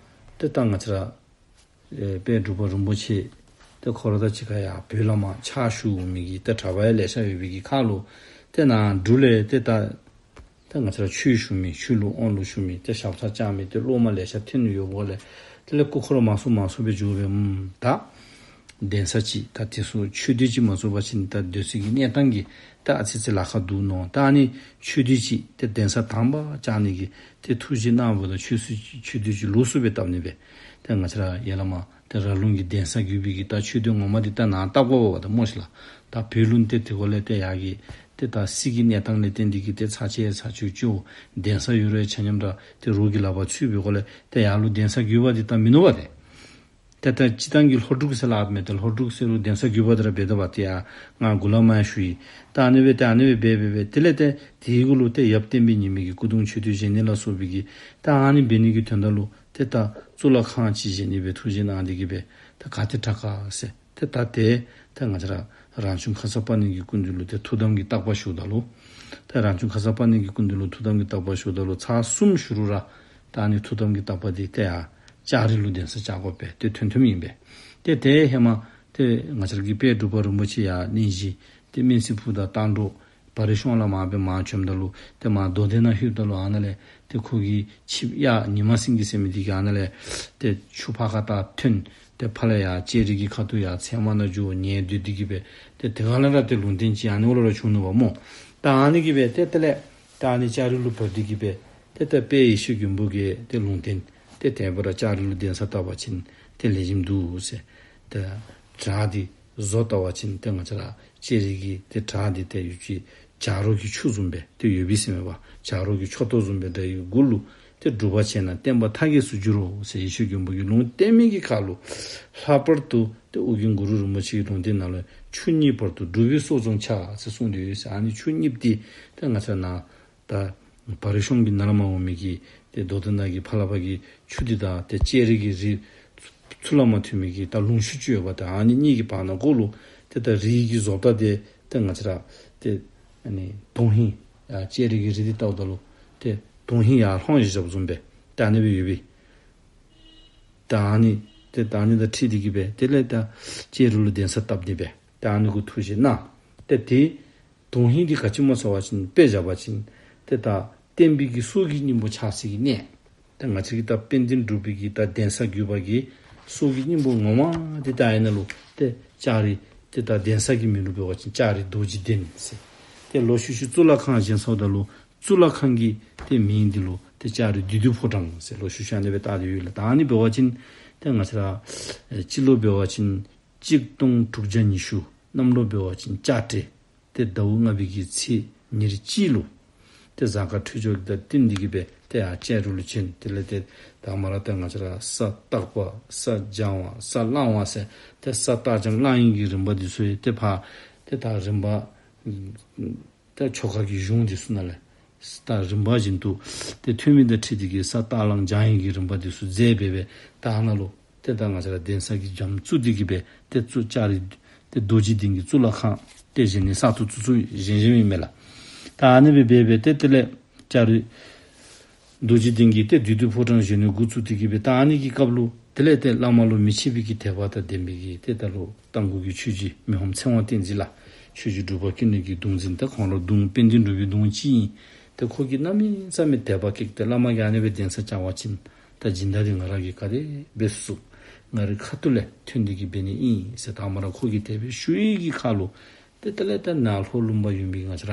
ཏེ་ད་ང་བཅས་ར་ཨེ་དཔལ་འབྲུག་པ་རིན་པོ་ཆེ་ཏེ་ཁོ་ར་དང་གཅིག་ཁར་ཡར་བོད་ལས་མར་ཕྱག་ཞུ་འོང་མི་གི་ཏེ་གྲྭ་པ་ཡང་ལེ་ཤ་ཡོད་པའི་གི་ཁར་ལུ་ཏེ་ནཱ་འབྲུག་ལས་ཏེ་ད་ཏེ་ང་བཅས་ར་ཆོས་ཞུ་མི་ཆོས་ལུགས་དབང་ལུང་ཞུ་མི་ཏེ་ཞབས་ཁྲ་བཅར་མི་ཏེ་སློབ་མ་ལེ་ཤ་ཐོན་ནི་ཡོདཔ་ལས་དེ་ལས་སྐུ་འཁོར་མང་སུ་མང་སུ་སྦེ་འགྱོ་སྦེ་ཨམ་ད་གདན་ས་ཅིག་ད་དེ་ཚུ་ཆོས་སྡེ་ཅིག་མ་བཙུགས་པ་ཅིན་ད་སྡོད་སའི་གི་གནས་སྟངས་ཀྱི་ད་ཨ་ཙི་ཙི་ལཱ་ཁག་འདུག་མནོ། ད་ཨ་ནི་ཆོས་སྡེ་ཅིག་ཏེ་གདན་ས་དང་པ་བཅག་ནི་གི་ཏེ་ཐུགས་བཞེད་གནང་བ་ད་ཆོས་སྲིད་ཆོས་སྡེ་ཅིག་ལོགས་སུ་སྦེ་བཏབ་ནི་སྦེ་ཏེ་ང་བཅས་ར་ཡར་ལས་མར་ཏེ་ར་ལུང་གི་གདན་ས་བརྒྱུད་པའི་གི་ད་ཆོས་སྡེ་ངོ་མ་འདི་ད་ནཱ་བཏབ་དགོ་པ་ད་སྨོ་ཤིག་ལགས། ད་བོད་ལུང་ཏེ་དེ་གོ་ལས་ཏེ་ཡར་གྱི་ཏེ་ད་སྲིད་ཀྱི་གནས་སྟངས་ལས་བརྟེན་ཏེ་གི་ཏེ་ཚར་ཅིག་ཚར་ཅིག་ཅིག་གདན་ས་ཡོད་རུང་ཆ་མཉམ་ར་ཏེ་རོགས་ཀྱི་ལག་པར་ཚུད་པའི་གོ་ལས་ཏེ་ཡར་ལུ་གདན་ས་བརྒྱུད་པ་འདི་ད་མིན་ནུག་པ་ཏེ། ཏེ་ད་སྤྱིར་བཏང་གི་ལྷོ་འབྲུག་ཟེར་སླབ་མས། ཏེ་ལྷོ་འབྲུག་ཟེར་རུང་གདན་ས་བརྒྱུད་པ་འདི་ར་འབད་དོ་པ་ཏེ་ཡ་ང་འགོ་ལས་མར་ཡང་ཞུ་ཡི། ད་ཨ་ནི་སྦེ་ཏེ་ཨ་ནི་སྦེ་འབད་འབད་འབད་དེ་ལས་ཏེ་དེའི་གུ་ལུ་ཏེ་ཡབ་བསྟན་པའི་ཉི་མ་གི་སྐུ་གདུང་མཆོད་རྟེན་བཞེངས་ནི་ལ་སོགས་པའི་གི་ད་ཨ་ནི་འབད་ནི་གི་དོན་དག་ལུ་ཏེ་ད་གཙུག་ལག་ཁང་ཅིག་བཞེངས་ནི་སྦེ་ཐུགས་བཞེད་གནང་སྟེ་གི་སྦེ་ད་ག་ཏེ་དྲག་ག་ཟེར། ཏེ་ད་ཏེ་ད་ང་བཅས་ར་རང་བྱུང་ཁ་སར་པ་ཎི་གི་སྐུ་མདུན་ལུ་ཏེ་ཐུགས་དམ་གྱི་བརྟག་པ་ཞུཝ་ད་ལུ་ཏེ་རང་བྱུང་ཁ་སར་པ་ཎི་གི་སྐུ་མདུན་ལུ་ཐུགས་དམ་གྱི་བརྟག་པ་ཞུཝ་ད་ལུ་ཚར་གསུམ་ཞུ་རུང་ར་ད་ཨ་ནི་ཐུགས་དམ་གྱི་བརྟག་པ་འདི་ཏེ་ཡར་ལྕགས་རི་ལུ་གདན་ས་བཅག་དགོ་པས་ཏེ་ཐོན་ཐོནམ་ཨིན་པས། ཏེ་ཏེ་ཧེ་མ་ཏེ་ང་བཅས་ར་གི་དཔལ་འབྲུག་པ་རིན་པོ་ཆེ་ཡར་གནས་གཞི་ཏེ་སྨན་རྩིས་ཕུག་དང་རྟ་འགྲོ་བ་རི་གཤོང་ལས་མར་སྦེ་མར་བྱོནམ་ད་ལུ་ཏེ་མར་རྡོ་སྡེ་ནང་ལྷོདཔ་ད་ལུ་ཨ་ནཱ་ལས་ཏེ་ཁོ་གི་ཆིབས་གཡག་ཉི་མ་སེང་གེ་ཟེར་མི་འདི་གིས་ཨ་ནཱ་ལས་ཏེ་ཆུ་ཕར་ཁ་ཐུག་ཐོན་ཏེ་ཕར་ལས་ཡར་ལྕགས་རི་གི་ཁ་ཐུག་ཡར་ཚལ་མ་ནང་འགྱོ་ཉལ་སྡོད་དེ་གི་སྦེ་ཏེ་དེ་ཁ་ལས་ར་ཏེ་ལུང་བསྟན་ཅིག་ཨ་ནི་འོག་ལུ་ར་བྱུང་ནུག་པ་སྨོ། ད་ཨ་ནི་གིས་སྦེ་ཏེ་དེ་ལས་ད་ཨ་ནི་ལྕགས་རི་ལུ་བབས་ཏེ་གི་སྦེ་ཏེ་ད་དཔལ་ཡེ་ཤེས་མགོན་པོ་གིས་ཏེ་ལུང་བསྟན་ཏེ་དེ་སྦེ་ར་ལྕགས་རི་ལུ་གདན་ས་བཏབ་པ་ཅིན་ཏེ་ལེགས་ཤོམ་འདུག་ཟེར། ཏེ་བྲག་འདི་བཟོ་བཏབ་པ་ཅིན་ཏེ་ང་བཅས་ར་ལྕགས་རི་གི་ཏེ་བྲག་འདི་ཏེ་ཡུལ་གྱི་བྱ་རོག་གི་ཆུ་བཟུམ་སྦེ་ཏེ་ཡོད་པས་ཟེར་མས་པ། བྱ་རོག་གི་ཆུ་ཏོ་བཟུམ་སྦེ་འདྲ་བའི་གུ་ལུ་ཏེ་སྒྲུབ་པ་བྱས་ན་བསྟན་པ་མཐའ་རྒྱས་སུ་འགྱུར་རོ་ཟེར་ཡེ་ཤེས་མགོན་པོ་གིས་ལུང་བསྟན་མི་གི་ཁར་ལུ་ལྷག་པར་དུ་ཏེ་ཨོ་རྒྱན་གུ་རུ་རིན་པོ་ཆེ་གི་ལུང་བསྟན་ནང་ལུ་ཆུ་གཉིས་བར་དུ་སྒྲུབ་པའི་སྲོག་རྩམ་ཆགས་ཟེར་གསུངས་ཏེ་ཡོད་ཟེར། ཨ་ནི་ཆུ་གཉིས་འདི་ཏེ་ང་བཅས་ནཱ་ད་བ་རི་གཤོང་གི་ནཱ་ལས་མར་འོང་མི་གི་ཏེ་རྡོ་སྡེ་ནང་གི་ཕར་ལས་ཕར་གྱི་ཆུ་འདི་དང་ཏེ་ལྕགས་རི་གི་རི་ཚུར་ལས་མར་ཐོན་མི་གི་ད་ལུང་ཤུར་ཅིག་ཡོད་པ། ད་ཨ་ནི་གཉིས་ཀྱི་བར་ན་གུ་ལུ་ཏེ་ད་རི་གི་བཟོ་ལྟ་འདི་ཏེ་ང་བཅས་ར་ཏེ་ཨ་ནི་དོན་ཧིང་ཡར་ལྕགས་རི་གི་རི་འདི་བལྟཝ་ད་ལུ་ཏེ་དོན་ཧིང་ཡར་ལྷོང་ཞིནམ་བཟུམ་སྦེ་ད་ཨ་ནི་སྦེ་ཡོད་པས། ད་ཨ་ནི་ཏེ་ད་ཨ་ནི་དང་འཁྲིལ་ཏེ་གི་སྦེ་དེ་ལས་ད་ལྕགས་རི་ལུ་གདན་ས་བཏབ་ནི་སྦེ་ད་ཨ་ནི་གུ་ཐུགས་བཞེད་གནང་། ཏེ་དེ་དོན་ཧིང་འདི་ག་ཅི་སྨོ་ཟེར་བ་ཅིན་དཔེ་བཞག་པ་ཅིན་ཏེ་ད་བསྟན་པའི་གི་སྲོག་གི་སྙིང་པོ་ཆགས་སའི་གི་གནས། ཏེ་ང་བཅས་ཀྱི་ད་དཔལ་ལྡན་འབྲུག་པའི་གི་ད་གདན་ས་བརྒྱུད་པ་གི་སྲོག་གི་སྙིང་པོ་ངོ་མ་འདི་ད་ཨ་ནཱ་ལུ་ཏེ་ལྕགས་རི་ཏེ་ད་གདན་ས་གི་མིང་ལུ་འབད་བ་ཅིན་ལྕགས་རི་རྡོ་རྗེ་གདན་ཟེར། ཏེ་ལོག་ཤུལ་ཤུལ་གཙུག་ལག་ཁང་བཞེངས་སོངམ་ད་ལུ་གཙུག་ལག་ཁང་གི་ཏེ་མིང་འདི་ལུ་ཏེ་ལྕགས་རི་བདུད་འདུལ་ཕོ་བྲང་ཟེར་ལོག་ཤུལ་ཤུལ་ཨ་ནི་སྦེ་བཏགས་ཏེ་ཡོད་ལགས། ད་ཨ་ནི་འབད་བ་ཅིན་ཏེ་ང་བཅས་ར་ཨེ་སྤྱི་ལོ་འབད་བ་ཅིན་གཅིག་སྟོང་དྲུག་བརྒྱ་ཉི་ཤུ་གནམ་ལོ་འབད་བ་ཅིན་ལྕགས་སྤྲེལ་ཏེ་ཟླཝ་ལྔ་པའི་གི་ཚེས་ཉེར་གཅིག་ལུ་ཏེ་གཟའ་སྐར་འཕྲོད་སྦྱོར་དང་བསྟུན་ཏེ་གི་སྦེ་ཏེ་ཡར་ལྕགས་རི་ལུ་བྱོན། དེ་ལས་ཏེ་དང་པ་ར་ཏེ་ང་བཅས་ར་ས་བརྟག་པ་ས་སྦྱང་བ་ས་བླང་བ་ཟེར་ཏེ་ས་བརྟག་སྦྱང་བླང་ནི་གི་རིམ་པ་འདི་ཚུ་ཡང་ཏེ་ཕར་ཏེ་ད་རིམ་པ་ད་ཆོ་ག་གི་གཞུང་འདི་ཚུ་ནང་ལས་ད་རིམ་པ་བཞིན་དུ་ཏེ་ཐོན་མི་དང་འཁྲིལ་ཏེ་གི་ས་བརྟག་བླང་སྦྱང་ནི་གི་རིམ་པ་འདི་ཚུ་མཛད་སྦེ་སྦེ་ད་ཨ་ནཱ་ལུ་ཏེ་ད་ང་བཅས་ར་གདན་ས་གི་འགྱམ་བཙུགས་ཏེ་གི་སྦེ་ཏེ་གཙུག་ལྕགས་རི་ཏེ་རྡོ་རྗེ་གདན་གྱི་གཙུག་ལག་ཁང་ཏེ་བཞེངས་ནི་གསར་དུ་བཙུགས་བཙུགས་བཞེངས་བཞེངསམ་ཨིན་མས་ལགས། ད་ཨ་ནི་སྦེ་སྦེ་སྦེ་ཏེ་དེ་ལས་ལྕགས་རི་རྡོ་རྗེ་གདན་གྱི་ཏེ་བདུད་འདུལ་ཕོ་བྲང་བཞེངས་ནི་འགོ་བཙུགས་ཏེ་གི་སྦེ་ད་ཨ་ནི་གི་སྐབས་ལུ་དེ་ལས་ཏེ་བླ་མ་ལུ་མི་ཕྱེད་པའི་གི་དད་པ་དང་ལྡན་པའི་གི་ཏེ་ད་ལུ་རྟ་མགོ་གི་ཆོས་རྗེ་མི་ཕམ་ཚེ་དབང་བསྟན་འཛིན་ལགས། ཆོས་རྗེ་འབྲུག་པ་ཀུན་ལེགས་ཀྱི་གདུང་འཛིན། ད་ཁོང་ར་གདུང་དཔལ་ལྡན་འབྲུག་པའི་གདུང་གཅིག་ཨིན། ཏེ་ཁོ་གིས་གནམ་མེད་ས་མེད་དད་པ་སྐྱེས་ཏེ་བླ་མ་གིས་ཨ་ནི་སྦེ་གདན་ས་བཅག་པ་ཅིན་ད་སྦྱིན་བདག་འདི་ང་ར་གིས་ག་དེ་འབད་ཚུགས། ང་རའི་ཁ་ཐུག་ལས་ཐོན་ཏེ་གི་འབད་ནི་ཨིན་ཟེར་དང་པ་ར་ཁོ་གིས་དེ་སྦེ་ཞུ་ཡི་གི་ཁར་ལུ་ཏེ་དེ་ལས་ཏེ་ནཱ་ལྷོ་ལུང་པ་ཡོད་མི་ང་བཅས་ར་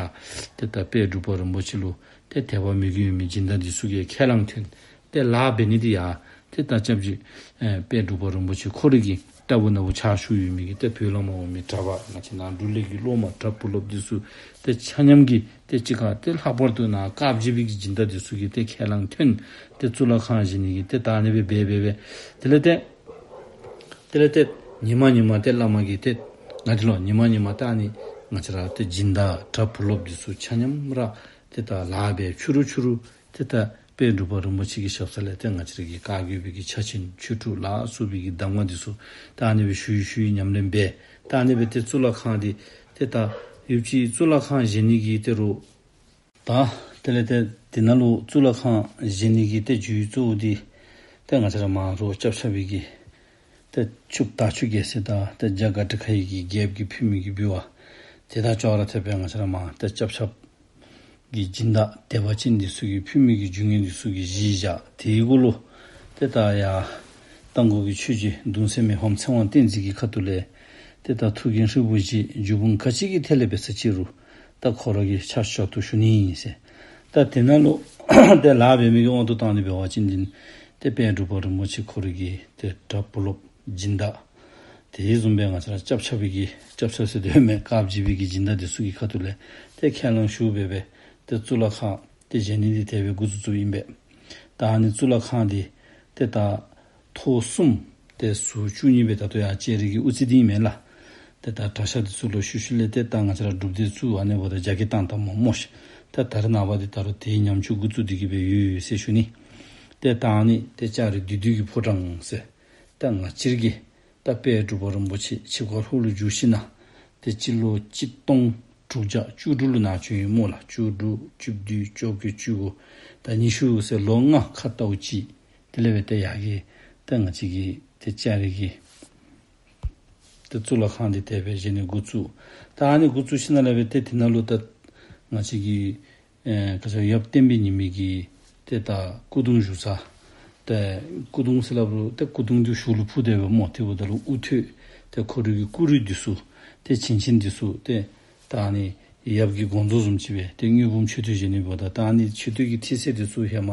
ཏེ་ད་དཔལ་འབྲུག་པ་རིན་པོ་ཆེ་ལུ་ཏེ་དད་པ་མོས་གུས་ཡོད་མི་སྦྱིན་བདག་འདི་ཚུ་གིས་ཁས་བླངས་ཐོན། ཏེ་ལཱ་འབད་ནི་འདི་ཡང་ཏེ་ད་སྐྱབས་རྗེ་ཨེ་དཔལ་འབྲུག་པ་རིན་པོ་ཆེ་ཁོ་རའི་གི་ལྟ་བུ་ན་བུ་ཕྱག་ཞུ་ཡོད་མི་གི་ཏེ་བོད་ལས་མར་འོང་མི་གྲྭ་པ་ང་བཅས་ནཱ་འབྲུག་ལས་ཀྱི་སློབ་མ་གྲྭ་བུ་སློབ་འདི་ཚུ་ཏེ་ཆ་མཉམ་གྱིས་ཏེ་གཅིག་ཁར་ཏེ་ལྷག་པར་དུ་ནཱ་དཀར་སྦྱིས་པའི་གི་སྦྱིན་བདག་འདི་ཚུ་གིས་ཏེ་ཁས་བླངས་ཐོན། ཏེ་གཙུག་ལག་ཁང་བཞེངས་ནི་གི་ཏེ་ད་ཨ་ནི་སྦེ་འབད་འབད་འབད་དེ་ལས་ཏེ་དེ་ལས་ཏེ་ཉི་མ་ཉི་མ་ཏེ་བླ་མ་གིས་ཏེ་ང་འདི་ལུ་ཉི་མ་ཉི་མ་ཏེ་ཨ་ནི་ ང་བཅས་ར་ཏེ་སྦྱིན་བདག་གྲྭ་བུ་སློབ་འདི་ཚུ་ཆ་མཉམ་ར་ཏེ་ད་ལཱ་འབད་ཕྱི་རུ་ཕྱི་རུ་ཏེ་ད་དཔལ་འབྲུག་པ་རིན་པོ་ཆེ་གི་ཞབས་ས་ལས་ཏེ་ང་བཅས་ར་གི་བཀའ་བརྒྱུད་པའི་གི་ཕྱག་ཆེན་ཆོས་དྲུག་ལ་སོགས་པའི་གི་གདམས་ངག་འདི་ཚུ་ད་ཨ་ནི་སྦེ་ཞུ་ཡི་ཞུ་ཡི་ཉམས་ལེན་འབད། ད་ཨ་ནི་སྦེ་ཏེ་གཙུག་ལག་ཁང་འདི་ཏེ་ད་ཡུདཔ་ཅིག་གཙུག་ལག་ཁང་བཞེངས་ནི་གི་ཏེ་རུང་ད་དེ་ལས་ཏེ་དེ་ནང་ལུ་གཙུག་ལག་ཁང་བཞེངས་ནི་གི་ཏེ་རྒྱུའི་གཙོ་བོ་འདི་ཏེ་ང་བཅས་ར་མང་རོགས་སྐྱབས་ཆ་པའི་གི་ཏེ་ཕྱུགཔོ་དར་ཕྱུག་རྒྱལ་མཚན་དང་ཏེ་རྒྱ་གར་ཊི་ཁ་ཡི་གི་རྒྱལཔོ་གིས་ཕུལ་མི་གི་འབུལ་བ་དེ་དང་ཅོག་ར་འཐདཔ་སྦེ་ང་བཅས་ར་མང་ཏེ་སྐྱབས་ཆ་གི་སྦྱིན་བདག་དད་པ་ཅན་འདི་ཚུ་གིས་ཕུལ་མི་གི་རྒྱུ་དངོས་འདི་ཚུ་གི་གཞི་བཞག། དེའི་གུ་ལུ་ཏེ་ད་ཡར་རྟ་མགོ་གི་ཆོས་རྗེ་གདུང་སྲས་མི་ཕམ་ཚེ་དབང་བསྟན་འཛིན་གྱི་ཁ་ཐུག་ལས་ཏེ་ད་ཐུགས་འགན་ཧྲིལ་པོ་བཞེས། རྒྱུ་འབུམ་ག་ཅི་གི་ཐད་ལས་འབད་ས་ཅི་རུང་ད་ཁོ་ར་གིས་ཕྱག་ཞབས་ཏོག་ཞུ་ནི་ཨིན་ཟེར། ད་དེ་ནང་ལུ་ཏེ་ལཱ་འབད་མི་གི་དབང་དུ་བཏང་ནི་འབད་བ་ཅིན་འདི་ཏེ་དཔལ་འབྲུག་པ་རིན་པོ་ཆེ་ཁོ་ར་གི་ཏེ་གྲྭ་བུ་སློབ་སྦྱིན་བདག་དེ་བཟུམ་སྦེ་ང་བཅས་ར་སྐྱབས་ཆ་པའི་གི་སྐྱབས་ཆ་ཟེར་དོ་མེན། བཀའ་བརྒྱུད་པའི་གི་སྦྱིན་བདག་འདི་ཚུ་གི་ཁ་ཐུག་ལས་ཏེ་ཁས་བླངས་ཞུ་འབད་སྦེ་ཏེ་གཙུག་ལག་ཁང་ཏེ་བཞེངས་ནི་འདི་དེ་སྦེ་འགོ་བཙུགས་བཙུགསཔ་ཨིན་པས། ད་ཨ་ནི་གཙུག་ལག་ཁང་འདི་ཏེ་ད་ཐོག་གསུམ་ཏེ་ཟུར་བཅུ་གཉིས་སྦེ་ད་ལྟོ་ཡར་ལྕགས་རི་གི་དབུ་རྩེ་འདི་ཨིན་མས་ལགས། ཏེ་ད་གྲྭ་ཤག་འདི་ཚུ་ལུ་ཤུལ་ཤུལ་ལས་ཏེ་ད་ང་བཅས་ར་སྒྲུབ་སྡེ་ཚུ་ཨ་ནི་འབདཝ་ད་རྒྱ་སྐྱེད་བཏང་བཏངམ་སྨོ་ཤེ། ད་ད་རེས་ནངས་པ་འདི་ད་རུང་དེའི་ཉམས་བཅོས་འགོ་བཙུགས་ཏེ་གི་སྦེ་ཡོད་ཡོད་ཟེར་ཞུ་ནི། ཏེ་ད་ཨ་ནི་ཏེ་ལྕགས་རི་བདུད་འདུལ་གྱི་ཕོ་བྲང་ཟེར། ད་ང་བཅས་ར་གི་ད་དཔལ་འབྲུག་པ་རིན་པོ་ཆེ་ཆིབས་ཁ་ལྷོ་ལུ་བསྒྱུར་ཞིནམ་ལས་ཏེ་སྤྱི་ལོ་གཅིག་སྟོང་དྲུག་བརྒྱ་བཅུ་དྲུག་ལུ་ནཱ་བྱོན་ཡི་སྨོ་ལགས། བཅུ་དྲུག་བཅུ་བདུན་བཅོ་བརྒྱད་བཅུ་དགུ་ད་ཉི་ཤུ་ཟེར་ལོ་ལྔ་ཁ་བལྟཝ་ཅིག་དེ་ལས་འབད་ཏེ་ཡར་གི་ད་ང་བཅས་ཀྱི་ཏེ་ལྕགས་རི་གི་ཏེ་གཙུག་ལག་ཁང་འདི་དེ་སྦེ་བཞེངས་ནི་འགོ་བཙུགས། ད་ཨ་ནི་འགོ་བཙུགས་ཞིནམ་ལས་འབད་ཏེ་དེ་ནང་ལུ་ད་ང་བཅས་ཀྱི་ཨེ་ག་ཅི་ཡབ་བསྟན་པའི་ཉི་མ་གི་ཏེ་ད་སྐུ་གདུང་བཞུགས་ས། ཏེ་སྐུ་གདུང་ཟེར་སླབ་རུང་ཏེ་སྐུ་གདུང་འདི་ཞུགས་ལུ་ཕུལ་དེ་སྦེ་སྨོ། དེ་འབདཝ་ད་ལུ་དབུ་ཐོད་ཏེ་ཁོ་རའི་གི་སྐུ་རུས་འདི་ཚུ་ཏེ་བྱིན་ཆེན་འདི་ཚུ་ཏེ་ད་ཨ་ནི་ཡབ་ཀྱི་དགོངས་རྫོགས་བཟུམ་ཅིག་སྦེ་ཏེ་དངུལ་འབུམ་མཆོད་རྟེན་བཞེངས་ནི་འབདཝ་ད་ད་ཨ་ནི་མཆོད་རྟེན་གྱི་ཐིག་ཚད་འདི་ཚུ་ཧེ་མ་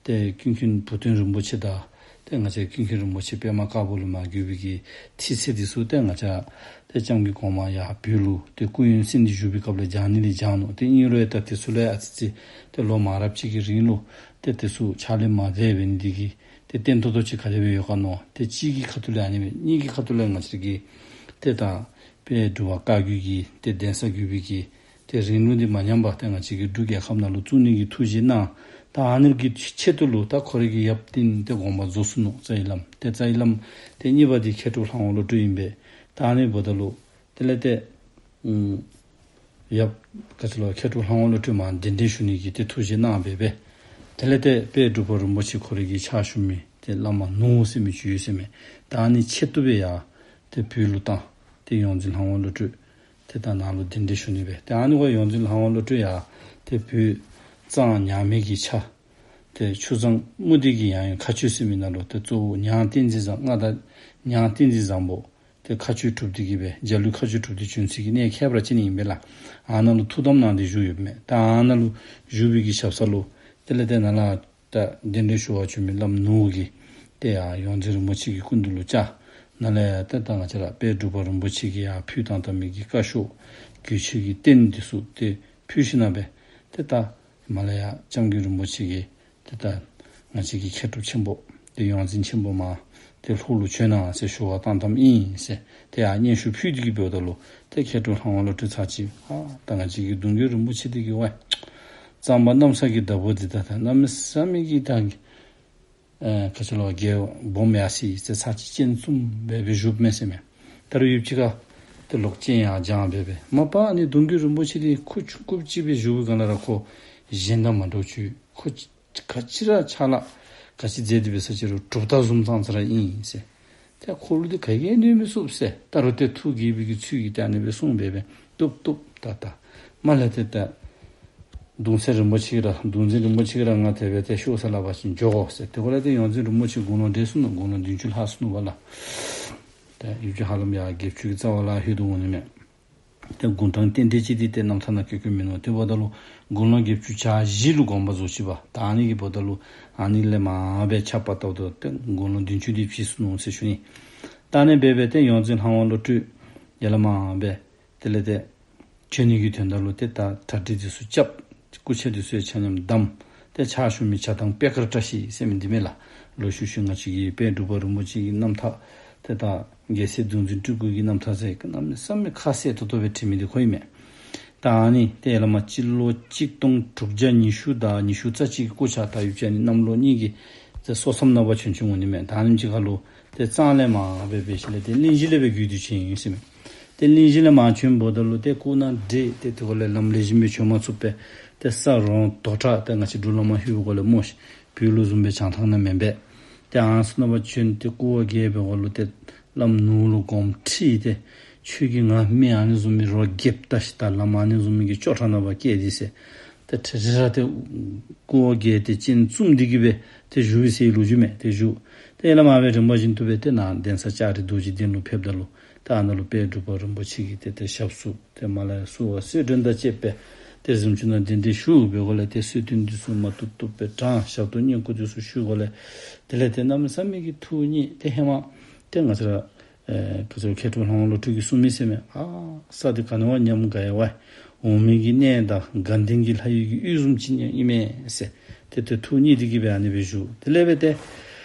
ཏེ་ཀུན་མཁྱེན་བུ་སྟོན་རིན་པོ་ཆེ་དང་ཏེ་ང་བཅས་ཀུན་མཁྱེན་རིན་པོ་ཆེ་པདྨ་དཀར་པོ་ལས་མར་བརྒྱུད་པའི་གི་ཐིག་ཚད་འདི་ཚུ་ཏེ་ང་བཅས་ཏེ་སྐྱབས་མགོན་གོང་མ་ཡར་བོད་ལུ་ཏེ་སྐུ་ཡོན་གསན་ཏེ་བཞུགས་པའི་སྐབས་ལས་སྦྱང་ནི་ལས་སྦྱང་ནུག། ཏེ་ཨིན་རུང་ཡང་ད་དེ་ཚུ་ལས་ཨ་ཙི་ཅིག་ཏེ་ལོ་མང་རབས་ཅིག་གི་རིང་ལུ་ཏེ་དེ་ཚུ་ཕྱག་ལཱ་མ་མཛད་པའི་ནི་འདི་གིས་ཏེ་བརྟན་ཏོག་ཏོ་ཅིག་ག་དེ་སྦེ་ཡོད་ག་མནོ། ཏེ་གཅིག་གི་ཁ་ཐུག་ལས་ཨ་ནི་སྦེ། གཉིས་ཀྱི་ཁ་ཐུག་ལས་ང་བཅས་ཀྱི་ཏེ་ད་དཔལ་འབྲུག་པ་བཀའ་བརྒྱུད་ཀྱི་ཏེ་གདན་ས་བརྒྱུད་པའི་གི་ཏེ་རིང་ལུགས་འདི་མ་ཉམས་པར་ཏེ་ང་བཅས་ཀྱི་འབྲུག་རྒྱལ་ཁབ་ནང་ལུ་བཙུགས་ནི་གི་ཐུགས་བཞེད་གནང་། ད་ཨ་ནི་གི་ཆེད་དུ་ལུ་ད་ཁོ་རའི་གི་ཡབ་བསྟེན་ཏེ་དགོངས་པ་རྫོགས་སོ་ནུག། རྩ་བའི་བླམ་ཏེ་རྩ་བའི་བླམ་ཏེ་གཉིས་པ་འདི་མཁས་གྲུབ་ལྷ་དབང་བློ་གྲོས་ཨིན་པས། ད་ཨ་ནི་འབདཝ་ད་ལུ་དེ་ལས་ཏེ་ཨུམ་ཡབ་ག་ཅི་ལོ་མཁས་གྲུབ་ལྷ་དབང་བློ་གྲོས་མར་གདན་འདྲེན་ཞུ་ནི་གི་ཏེ་ཐུགས་བཞེད་གནང་སྦེ་སྦེ། དེ་ལས་ཏེ་དཔལ་འབྲུག་པ་རིན་པོ་ཆེ་ཁོ་རའི་གི་ཕྱག་ཞུ་མི་ཏེ་བླ་མ་ནོར་བུ་ཟེར་མི་ཅིག་ཡོད་ཟེར་མས། ད་ཨ་ནི་ཆེད་དུ་སྦེ་ཡར་ཏེ་བོད་ལུ་བཏང་། ཏེ་ཡོངས་འཛིན་ལྷ་དབང་བློ་གྲོས་ཏེ་ད་ནཱ་ལུ་གདན་འདྲེན་ཞུ་ནི་སྦེ། ཏེ་ཨ་ནི་ཁོ་ཡོངས་འཛིན་ལྷ་དབང་བློ་གྲོས་ཡང་ཏེ་བོད་གཙང་ཉག་མེད་ཀྱི་ཆ་ཏེ་ཆུ་བཟང་མུ་ཏིག་གི་ཡང་ཡང་མཁའ་སྤྱོད་ཟེར་མི་ནང་ལུ་ཏེ་གཙོ་བོ་ཉང་བསྟན་འཛིན་བཟང་མངའ་བདག་ཉང་བསྟན་འཛིན་བཟང་པོ་ཏེ་མཁའ་སྤྱོད་གྲུབ་སྟེ་གི་སྦེ་འཇའ་ལུས་མཁའ་སྤྱོད་གྲུབ་སྟེ་བྱོན་ས་གི་གནས་ཁྱད་པར་ཅན་ཨིན་པས་ལགས། ཨ་ནཱ་ལུ་ཐུགས་དམ་གནང་སྟེ་བཞུགས་ཡོདཔ་མས། ད་ཨ་ནཱ་ལུ་བཞུགས་པའི་གི་ཞབས་ས་ལུ་དེ་ལས་ཏེ་ནཱ་ལས་ད་གདན་འདྲེན་ཞུ་བར་བྱོན་མི་བླམ་ནོར་བུ་གིས་ཏེ་ཡར་ཡོངས་འཛིན་རིན་པོ་ཆེ་གི་སྐུ་མདུན་ལུ་བཅར། ནཱ་ལས་ཡར་ཏེ་ད་ང་བཅས་ར་དཔལ་འབྲུག་པ་རིན་པོ་ཆེ་གིས་ཡར་ཕུལ་བཏང་བཏང་མི་གི་བཀའ་ཤོག་གུས་ཕྱག་གི་རྟེན་འདི་ཚུ་ཏེ་ཕུལ་ཞིནམ་ལས་སྦེ་ཏེ་ད་མར་ལས་ཡར་སྐྱབས་མགོན་རིན་པོ་ཆེ་གིས་ཏེ་ད་ང་བཅས་ཀྱི་མཁས་གྲུབ་ཆེན་པོ་ཏེ་ཡོངས་འཛིན་ཆེན་པོ་མར་ཏེ་ལྷོ་ལུ་བྱོན་གནང་ཟེར་ཞུ་བར་བཏང་བཏངམ་ཨིན་ཟེར་ཏེ་ཡར་སྙན་ཞུ་ཕུལ་ཏེ་གི་འབདཝ་ད་ལུ་ཏེ་མཁས་གྲུབ་ལྷ་དབང་བློ་གྲོས་ཚར་གཅིག་ཨ་ད་ང་བཅས་ཀྱི་གདུང་བརྒྱུད་རིན་པོ་ཆེ་འདི་གིས་ཝའི་གཙང་པ་གནམ་ས་གི་བདག་པོ་འདི་ད་ད་གནམ་མེད་ས་མེད་ཀྱི་ད་ཨེ་ག་ཅི་ལོ་རྒྱལ་སྦོམ་ཡར་སོ་ཡི་ཟེར་ཚར་གཅིག་སྤྱན་བཙུམ་སྦེ་སྦེ་བཞུགསཔ་མས་ཟེར་མས། ད་རུང་ཡུདཔ་ཅིག་ཁར་ཏེ་ལོག་སྤྱན་ཡར་བརྐྱངས་སྦེ་སྦེ་མ་པ་ཨ་ནི་གདུང་བརྒྱུད་རིན་པོ་ཆེ་འདི་ཁོ་ཆུང་ཀུ་ཅིག་སྦེ་བཞུགས་པའི་སྒང་ལས་ར་ཁོ་གཞན་དང་མ་འདྲཝ་ཅིག་ཁོ་ག་ཅི་ར་ཕྱག་ལཱ་ག་ཅི་མཛད་དེ་འབད་ས་ཅི་རུང་གྲུབ་རྟགས་བཟུམ་ཙང་ཙ་ར་ཨིན་ཟེར། ཏེ་ཁོ་ལུ་ཏེ་ག་གིས་གནོད་མི་ཚུགས་ཟེར། ད་རུང་ཏེ་ཐུགས་དགྱེས་པའི་གི་ཚུལ་གྱིས་ཏེ་ཨ་ནི་སྦེ་གསུངས་སྦེ་སྦེ་བཏུབ་བཏུབ་ད་ད་མར་ལས་ཏེ་ད་གདུང་སྲས་རིན་པོ་ཆེ་གིས་ར་གདུང་འཛིན་རིན་པོ་ཆེ་གིས་ར་ང་དེ་སྦེ་ཏེ་ཤོག་ཟེར་སླབ་པ་ཅིན་འགྱོ་དགོ་ཟེར། ཏེ་ཁོ་ལས་ཏེ་ཡོངས་འཛིན་རིན་པོ་ཆེ་དགུང་ལོ་བགྲེས་སོ་ནུག། དགུང་ལོ་བདུན་ཅུ་ལྷག་སོ་ནུག་པ་ལགས། ཏེ་ཡུདཔ་ཅིག་ཧ་ལམ་ཡར་བརྒྱད་ཅུ་གི་རྩ་བར་ལྷོད་དོ་འོང་ནི་མས། ཏེ་དགུང་གྲངས་ཏན་ཏན་ཅིག་འདི་ཏེ་རྣམ་ཐར་ནང་བཀོད་བཀོདཔ་མིན་ནུག། དེ་འབདཝ་ད་ལུ་དགུང་ལོ་བརྒྱད་ཅུ་གྱ་བཞི་ལུ་དགོངས་པ་རྫོགས་ཅི་པ། ད་ཨ་ནི་གི་འབདཝ་ད་ལུ་ཨ་ནི་ལས་མར་སྦེ་ཆ་པ་བཏབ་ད་ཏེ་དགུང་ལོ་བདུན་ཅུ་འདི་བཞེས་སོ་ནུག་ཟེར་ཞུ་ནི། ད་ཨ་ནི་སྦེ་སྦེ་ཏེ་ཡོངས་འཛིན་ལྷ་དབང་བློ་གྲོས་ཡར་ལས་མར་སྦེ་དེ་ལས་ཏེ་བྱོན་ནི་གི་དོན་དག་ལུ་ཏེ་ད་གྲ་སྒྲིག་འདི་ཚུ་རྐྱབ། སྐུ་ཆས་འདི་ཚུ་ཡང་ཆ་མཉམ་བསྡམས། ཏེ་ཕྱག་ཞུ་མི་བྱ་བཏང་པད་དཀར་བཀྲ་ཤིས་ཟེར་མི་འདི་མས་ལགས། ལོག་ཤུལ་ཤུལ་ང་བཅས་ཀྱི་དཔལ་འབྲུག་པ་རིན་པོ་ཆེ་གི་རྣམ་ཐར་ ཏེ་ད་རྒྱལ་སྲས་གདུང་འཛིན་སྤྲུལ་སྐུ་གི་རྣམ་ཐར་ཟེར་གནམ་མེད་ས་མེད་ཁ་གསལ་ཏོག་ཏོ་སྦེ་བྲིས་མི་འདི་ཁོ་ཨིན་མས། ད་ཨ་ནི་ཏེ་ཡར་ལས་མར་སྤྱི་ལོ་གཅིག་སྟོང་དྲུག་བརྒྱ་ཉི་ཤུ་དང་ཉི་ཤུ་རྩ་གཅིག་གི་སྐུ་ཆ་ད་ཡུལ་ཅན་ནི་གནམ་ལོ་གཉིས་ཀྱི་ཏེ་སོ་མཚམས་ནང་པ་བྱོན་བྱོནམ་འོང་ནི་མས། ད་ཨ་ནེམ་ཅིག་ཁར་ལུ་ཏེ་གཙང་ལས་མར་སྦེ་འབད་ཞིནམ་ལས་ཏེ་གླིང་བཞི་ལས་སྦེ་བརྒྱུད་དེ་བྱོན་ཡི་ཟེར་མས། ཏེ་གླིང་བཞི་ལས་མར་བྱོནམ་ད་ལུ་ཏེ་སྐུ་ན་བགྲེས་ཏེ་དེ་ཁར་ལས་ལམ་ལེགས་ཤོམ་སྦེ་བྱོན་མ་ཚུགས་པས། ཏེ་ས་རོང་དོག་དྲགས་ཏེ་ང་བཅས་འབྲུག་ལུ་མར་ལྷོད་པའི་སྒང་ལས་སྨོ་ཤིག། བོད་ལུ་བཟུམ་སྦེ་བྱང་ཐང་ནང་མེན་པས། ཏེ་ཨ་ནི་ཚུ་ནང་པ་བྱོན་ཏེ་སྐུ་འོ་བརྒྱལ་བའི་སྒང་ལུ་ཏེ་བླམ་ནོར་བུ་ལུ་དགོངསམ་ཁྲེལ་ཏེ་ཁྱོད་ཀྱིས་ང་མི་ཨ་ནི་བཟུམ་མའི་རོ་རྒསཔ་ད་ཤིག་ད་ལམ་ཨ་ནི་བཟུམ་མའི་གི་ཅོག་ཁྲ་ནང་པ་བསྐྱལ་ཏེ་ཟེར། ཏེ་ཁྲེལ་ཁྲེལ་ར་ཏེ་སྐུ་འོ་བརྒྱལ་ཏེ་སྤྱན་བཙུམས་ཏེ་གི་སྦེ་ཏེ་བཞུགས་ཡི་ཟེར་ལོ་རྒྱུས་མས། ཏེ་བཞུགས་ཏེ་ཡར་ལས་མར་སྦེ་རིམ་པ་བཞིན་དུ་སྦེ་ཏེ་ནཱ་གདན་ས་ལྕགས་རི་རྡོ་རྗེ་གདན་ལུ་ཕེབསཔ་ད་ལུ་ཏེ་ཨ་ནཱ་ལུ་དཔལ་འབྲུག་པ་རིན་པོ་ཆེ་གི་ཏེ་ཏེ་ཞབས་བསུ་ཏེ་མར་ལས་ཡར་བསུ་བ་གསོལ་མགྲོན་དང་བཅས་པ་སྦེ་ཏེ་གཟིམ་ཅུང་ནང་གདན་འདྲེན་ཞུ་བའི་སྒང་ལས་ཏེ་གསོལ་སྟོན་འདི་ཚུ་མ་བཏུབ་བཏུབ་སྦེ་དྲངས། ཞབས་ཏོག་བསྙེན་བཀུར་འདི་ཚུ་ཞུ་བའི་སྒང་ལས་དེ་ལས་ཏེ་གནམ་མེད་ས་མེད་ཀྱི་ཐུགས་མཉེས། ཏེ་ཧེ་མ་ཏེ་ང་བཅས་ར་ཨེ་ཁ་ཙ་མཁས་གྲུབ་ལྷ་དབང་བློ་གྲོས་ཀྱིས་གསུངས་མི་ཟེར་མས། ཨ་ས་འདི་ག་ནི་བ་ཉམས་དགའ་ཡི་བ། འོག་མིན་གྱི་གནས་དང་དགའ་ལྡན་གྱི་ལྷ་ཡུལ་གྱི་དབུས་བཟུམ་ཅིག་ཨིན་མས་ཟེར། ཏེ་ཏེ་ཐུགས་མཉེས་ཏེ་གི་སྦེ་ཨ་ནི་སྦེ་བཞུགས། དེ་ལས་སྦེ་ཏེ་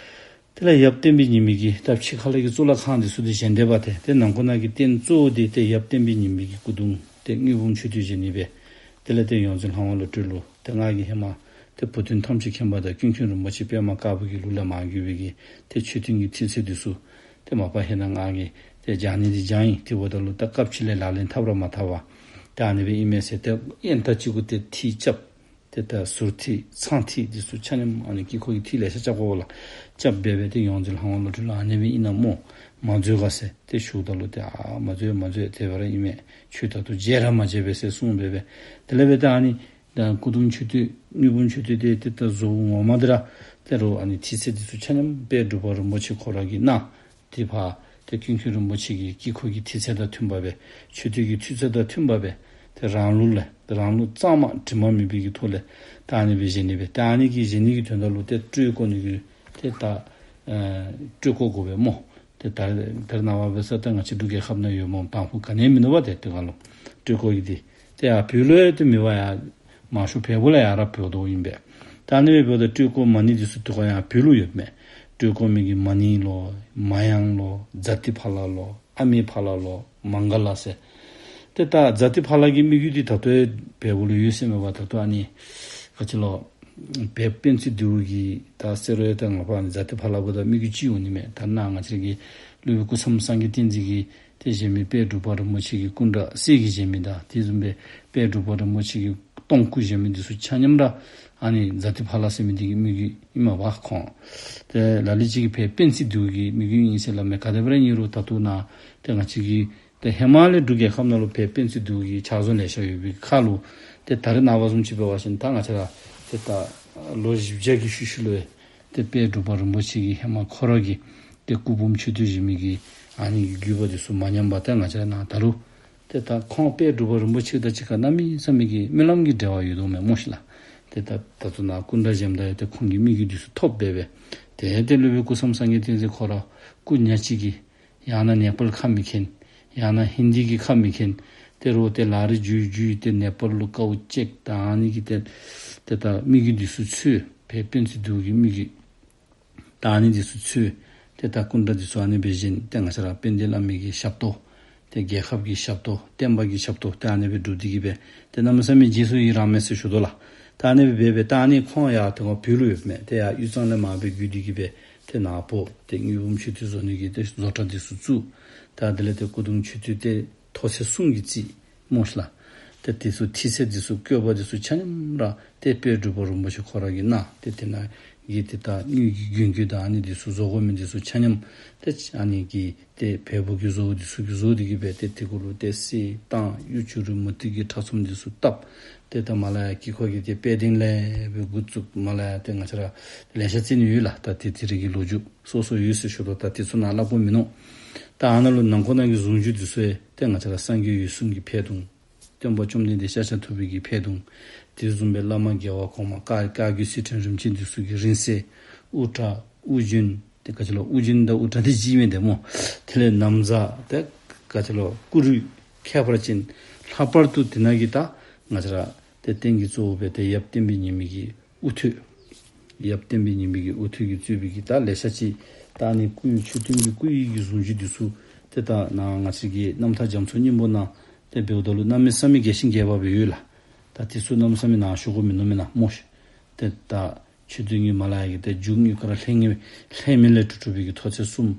དེ་ལས་ཡབ་བསྟན་པའི་ཉི་མ་གི་ད་ཕྱི་ཁ་ལས་ཀྱི་གཙུག་ལག་ཁང་འདི་ཚུ་འདི་བཞེངས་ཏེ་འབད་དེ་ཏེ་ནང་ཁོག་ནང་གི་རྟེན་གཙོ་བོ་འདི་ཏེ་ཡབ་བསྟན་པའི་ཉི་མ་གི་སྐུ་གདུང་ཏེ་དངུལ་འབུམ་མཆོད་རྟེན་བཞེངས་ནི་སྦེ། དེ་ལས་ཏེ་ཡོངས་འཛིན་ལྷ་དབང་བློ་གྲོས་ལུ་ཏེ་ང་གིས་ཧེ་མ་ཏེ་བུ་སྟོན་ཐམས་ཅད་མཁྱེན་པ་དང་ཀུན་མཁྱེན་རིན་པོ་ཆེ་པདྨ་དཀར་པོ་གི་ལུགས་ལས་མར་བརྒྱུད་པའི་གི་ཏེ་མཆོད་རྟེན་གྱི་ཐིག་ཚད་འདི་ཚུ་ཏེ་མ་པ་ཧེ་ནང་ང་གིས་ཏེ་སྦྱང་ནི་འདི་སྦྱང་ཡི། ཏེ་འབདཝ་ད་ལུ་ད་སྐབས་ཅིག་ལས་ལག་ལེན་འཐབ་ར་མ་འཐབ་པར་ཏེ་ཨ་ནི་སྦེ་ཨིན་མས་ཟེར། ཏེ་ཨེན་ཐ་ཅིག་གུ་ཏེ་ཐིག་རྐྱབ། ཏེ་ད་ཟུར་ཐིག་ཚངས་ཐིག་འདི་ཚུ་ཆ་མཉམ་ཨ་ནི་དཀྱིལ་འཁོར་གྱི་ཐིག་ལེ་ཤ་རྐྱབ་དགོ་པས་ལགས། རྐྱབ་སྦེ་སྦེ་ཏེ་ཡོངས་འཛིན་ལྷ་དབང་བློ་གྲོས་ལུ་ཨ་ནི་སྦེ་ཨིན་ན་སྨོ། མ་འཛོལ་ག་ཟེར་ཏེ་ཞུཝ་ད་ལུ་ཏེ་ཨ་མ་འཛོལ་མ་འཛོལ། དེ་སྦེ་ར་ཨིན་མས། ཁྱོད་ད་ལྟོ་མཇལ་ར་མ་མཇལ་བས་ཟེར་གསུངས་སྦེ་སྦེ། དེ་ལས་སྦེ་ཏེ་ཨ་ནི་ད་སྐུ་གདུང་མཆོད་རྟེན་དངུལ་འབུམ་མཆོད་རྟེན་དེ་ཏེ་ད་བཟོ་བོ་ངོ་མ་འདི་ར་ཏེ་རུང་ཨ་ནི་ཐིག་ཚད་འདི་ཚུ་ཆ་མཉམ་དཔལ་འབྲུག་པ་རིན་པོ་ཆེ་ཁོ་ར་གིས་གནང་། ཏེ་ཕར་ཏེ་ཀུན་མཁྱེན་རིན་པོ་ཆེ་གི་དཀྱིལ་འཁོར་གྱི་ཐིག་ཚད་དང་མཐུན་པ་སྦེ་མཆོད་རྟེན་གྱི་ཐིག་ཚད་དང་མཐུན་པ་སྦེ་ཏེ་རང་ལུགས་ལས་ཏེ་རང་ལུགས་གཙང་མ་དྲི་མ་མེད་པའི་གི་ཐོག་ལས་ད་ཨ་ནི་སྦེ་བཞེངས་ནི་སྦེ། ད་ཨ་ནི་གི་བཞེངས་ནི་གི་དོན་དག་ལུ་ཏེ་སྤྲོས་བརྐོ་ནི་གི་ཏེ་ད་ཨེ་སྤྲོས་བརྐོ་དགོ་པས་སྨོ། ཏེ་ད་རེས་ད་རེས་ནངས་པ་འབད་ས་ད་ང་བཅས་འབྲུག་རྒྱལ་ཁབ་ནང་ཡོད་སྨོ། དང་ཕུ་ག་ནི་ཡང་མིན་འདུག་པ། ཏེ་དེ་སྒང་ལུ་སྤྲོས་བརྐོ་གི་འདི་ཏེ་ཡར་བོད་ལུ་ཡང་ཏེ་མེད་པར་ཡར་མང་ཤོས་བལ་པོ་ལས་ཡར་ར་འབོ་དོ་ཨིན་པས། ད་ཨ་ནི་སྦེ་འབདཝ་ད་སྤྲོས་བརྐོ་མ་ཎི་འདི་ཚུ་དེ་སྒང་ཡང་བོད་ལུ་ཡོདཔ་མས། སྤྲོས་བརྐོ་མི་གི་མ་ཎི་ལོ་མ་ཡང་ལོ་ཛ་ཏི་ཕ་ལ་ལོ་ཨ་མི་ཕ་ལ་ལོ་མངྒ་ལ་ཟེར། ཏེ་ད་ཛ་ཏི་ཕ་ལ་གི་མི་རྒྱུད་འདི་ད་ལྟོ་ཡང་བལ་པོ་ལུ་ཡོད་ཟེར་མས་པ། ད་ལྟོ་ཨ་ནི་ག་ཅི་ལོ་བལ་པོ་པཎ་ཙི་སྡེ་པ་གིས་ད་ཟེར་རུང་ཡང་ད་ང་བཅས་ཨ་ནི་ཛ་ཏི་ཕ་ལ་འབདཝ་ད་མི་རྒྱུད་གཅིག་འོང་ནི་མས། ད་ནཱ་ང་བཅས་ཀྱི་སློབ་དཔོན་སྐུ་མཚམས་སངས་རྒྱས་བསྟན་འཛིན་གྱིས་ཏེ་བཞེངས་མི་དཔལ་འབྲུག་པ་རིན་པོ་ཆེ་གི་སྐུ་འདྲ་གསེར་གྱིས་བཞེངས་མི་དང་དེ་བཟུམ་སྦེ་དཔལ་འབྲུག་པ་རིན་པོ་ཆེ་གི་སྟོང་སྐུ་བཞེངས་མི་འདི་ཚུ་ཆ་མཉམ་ར་ཨ་ནི་ཛ་ཏི་ཕ་ལ་ཟེར་མི་འདི་གི་མི་རྒྱུད་ཨིན་མས་པ་ཁོང་། ཏེ་ལ་ལུ་ཅིག་གིས་བལ་པོ་པཎ་ཙི་སྡེ་པ་གི་མི་རྒྱུད་ཨིན་ཟེར་སླབ་མས། ག་དེ་སྦེ་ར་ཨིན་རུང་ད་ལྟོ་ནཱ་ཏེ་ང་བཅས་ཀྱི་ཏེ་ཧེ་མ་ལས་འབྲུག་རྒྱལ་ཁབ་ནང་ལུ་བལ་པོ་པཎ་ཙི་སྡེ་པ་གི་ཕྱག་བཟོ་ལེ་ཤ་ཡོད་པའི་ཁར་ལུ་ཏེ་ད་རེས་ནངས་པ་བཟུམ་ཅིག་འབད་བ་ཅིན་ད་ང་བཅས་ར་ཏེ་ད་ལོ་བཞི་བརྒྱ་གི་ཤུལ་ཤུལ་ལུ་ཏེ་དཔལ་འབྲུག་པ་རིན་པོ་ཆེ་གིས་ཧེ་མ་ཁོ་ར་གིས་ཏེ་སྐུ་འབུམ་མཆོད་རྟེན་བཞེངས་མི་གི་ཨ་ནི་གི་བརྒྱུད་པ་འདི་ཚུ་མ་ཉམས་པར་ཏེ་ང་བཅས་ར་ནཱ་ད་རུང་ཏེ་ད་ཁོང་དཔལ་འབྲུག་པ་རིན་པོ་ཆེ་དང་གཅིག་ཁར་གནམ་མེད་ས་མེད་ཀྱི་སྨོན་ལམ་གྱི་འབྲེལ་བ་ཡོད་དོ་མས་སྨོ་ཤིག་ལགས། ཏེ་ད་ད་ལྟོ་ནཱ་སྐུ་འདྲ་བཞེངསམ་ད་ཡང་ཏེ་ཁོང་གི་མི་རྒྱུད་འདི་ཚུ་ཐོབ་སྦེ་སྦེ་ཏེ་ཏེ་སློབ་དཔོན་སྐུ་མཚམས་སངས་རྒྱས་བསྟན་འཛིན་ཁོ་ར་སྐུ་ཉག་གཅིག་གིས་ཡང་ན་ནེ་པཱལ་ཁ་མི་མཁྱེན། ཡང་ན་ཧིན་དི་གི་ཁ་མི་མཁྱེན། ཏེ་རོགས་ཏེ་ལ་རི་བརྒྱུད་བརྒྱུད་ཏེ་ནེ་པཱལ་ལུ་དཀའཝ་སྤྱད་ད་ཨ་ནི་གི་ཏེ་ཏེ་ད་མི་རྒྱུད་འདི་ཚུ་འཚོལ། བལ་པོ་པཎ་ཙི་སྡེ་པ་གི་མི་རྒྱུད་ད་ཨ་ནི་འདི་ཚུ་འཚོལ། ཏེ་ད་སྐུ་འདྲ་འདི་ཚུ་ཨ་ནི་སྦེ་བཞེངས། ཏེ་ང་བཅས་ར་དཔལ་ལྡན་བླ་མའི་གི་ཞབས་ཏོག་ཏེ་རྒྱལ་ཁབ་ཀྱི་ཞབས་ཏོག་བསྟན་པ་གི་ཞབས་ཏོག་ཏེ་ཨ་ནི་སྦེ་སྒྲུབ་སྟེ་གི་སྦེ་ཏེ་གནམ་མེད་ས་མེད་རྗེས་སུ་ཡི་རངས་མས་ཟེར་ཞུ་དོ་ལགས། ད་ཨ་ནི་སྦེ་འབད་སྦེ་ད་ཨ་ནི་ཁོང་ཡར་ཏེ་ཁོང་བོད་ལུ་ཡོདཔ་མས། ཏེ་ཡར་དབུས་གཙང་ལས་མར་སྦེ་བརྒྱུད་དེ་གི་སྦེ་ཏེ་ནཱ་འབོ་ཏེ་དངུལ་འབུམ་མཆོད་རྟེན་བཟོ་ནི་གི་ཏེ་བཟོ་གྲྭ་འདི་ཚུ་བཙུགས། ད་དེ་ལས་ཏེ་སྐུ་གདུང་མཆོད་རྟེན་ཏེ་ཐོག་ཚད་གསུམ་གྱི་རྩིས་སྨོ་ཤིག་ལགས། ཏེ་དེ་ཚུ་ཐིག་ཚད་འདི་ཚུ་བཀོད་པ་འདི་ཚུ་ཆ་མཉམ་ར་ཏེ་དཔལ་འབྲུག་པ་རིན་པོ་ཆེ་ཁོ་ར་གིས་གནང་། ཏེ་དེ་ནང་གི་ཏེ་ད་དངུལ་གྱི་རྒྱུན་སྐྱོང་དང་ཨ་ནི་འདི་ཚུ་བཟོ་དགོ་མི་འདི་ཚུ་ཆ་མཉམ་ཏེ་ཨ་ནི་གི་ཏེ་བལ་པོ་གི་བཟོ་བོ་འདི་ཚུ་གིས་བཟོ་སྟེ་གི་སྦེ་ཏེ་དེ་གུ་ལུ་ཏེ་གསེར་དང་གཡུ་བྱུ་རུ་མུ་ཏིག་གི་ཕྲ་ཚོམ་འདི་ཚུ་བཏབ། ཏེ་ད་མར་ལས་ཡར་དཀྱིལ་འཁོར་གྱི་ཏེ་དཔལ་ལྡན་ལས་སྦེ་འགོ་བཙུགས་མར་ལས་ཡར་ཏེ་ང་བཅས་ར་ལེ་ཤ་རྩིས་ནི་ཡོད་ལགས། ད་ཏེ་དེ་རིགས་ཀྱི་ལོ་རྒྱུས་སོ་སོ་ཡོད་ཟེར་ཞུ་དོ། ད་དེ་ཚུ་ནཱ་སླབ་དགོཔ་མིན་ནུག། ད་ཨ་ནཱ་ལུ་ནང་འཁོད་ནང་གི་གཟུངས་གཞུག་འདི་ཚུ་ཡང་ཏེ་ང་བཅས་ར་སངས་རྒྱས་འོད་སྲུང་གི་འཕེལ་གདུང་། སྟོན་པ་བཅོམ་ལྡན་འདས་ཤཱཀྱ་ཐུབ་པའི་གི་འཕེལ་གདུང་། དེ་བཟུམ་སྦེ་བླ་མ་རྒྱལ་བ་གོང་མ་བཀའ་བཀའ་བརྒྱུད་གསེར་ཕྲེང་རིམ་བྱོན་འདི་ཚུ་གི་རིང་བསྲེལ། དབུ་སྐྲ་དབུ་རྒྱན་ཏེ་ག་ཅི་ལོ་དབུ་རྒྱན་དང་དབུ་སྐྲ་འདི་གཅིག་མས་ཏེ་སྨོ། དེ་ལས་ན་བཟའ་ཏེ་ག་ཅི་ལོ་སྐུ་རུས་ཁྱད་པར་ཅན། ལྷག་པར་དུ་དེ་ནང་གི་ད་ང་བཅས་ར་ཏེ་རྟེན་གྱི་གཙོ་བོ་སྦེ་ཏེ་ཡབ་བསྟན་པའི་ཉི་མ་གི་དབུ་ཐོད། ཡབ་བསྟན་པའི་ཉི་མ་གི་དབུ་ཐོད་ཀྱིས་གཙོས་པའི་གི་ད་ལེ་ཤ་ཅིག་ ད་ཨ་ནི་སྐུའི་མཆོད་རྟེན་གྱི་སྐུ་ཡི་གི་གཟུངས་གཞུག་འདི་ཚུ་ཏེ་ད་ནཱ་ང་བཅས་ཀྱི་རྣམ་ཐར་རྒྱ་མཚོའི་སྙིང་པོ་ནང་ཏེ་འབདཝ་ད་ལུ་གནམ་མེད་ས་མེད་རྒྱས་ཤིང་རྒྱས་པ་སྦེ་ཡོད་ལགས། ད་དེ་ཚུ་གནམ་མེད་ས་མེད་ནཱ་ཞུ་དགོཔ་མིན་ནུག་མེན་ན་སྨོ་ཤིག། ཏེ་ད་མཆོད་རྟེན་གྱི་མ་ལ་ཡ་གི་ཏེ་མཇུག་གཉིས་ཀ་ར་ལྷད་ངེས་ལྷད་མེད་ལས་གྲུབ་གྲུབ་པའི་གི་ཐོག་ཚད་གསུམ།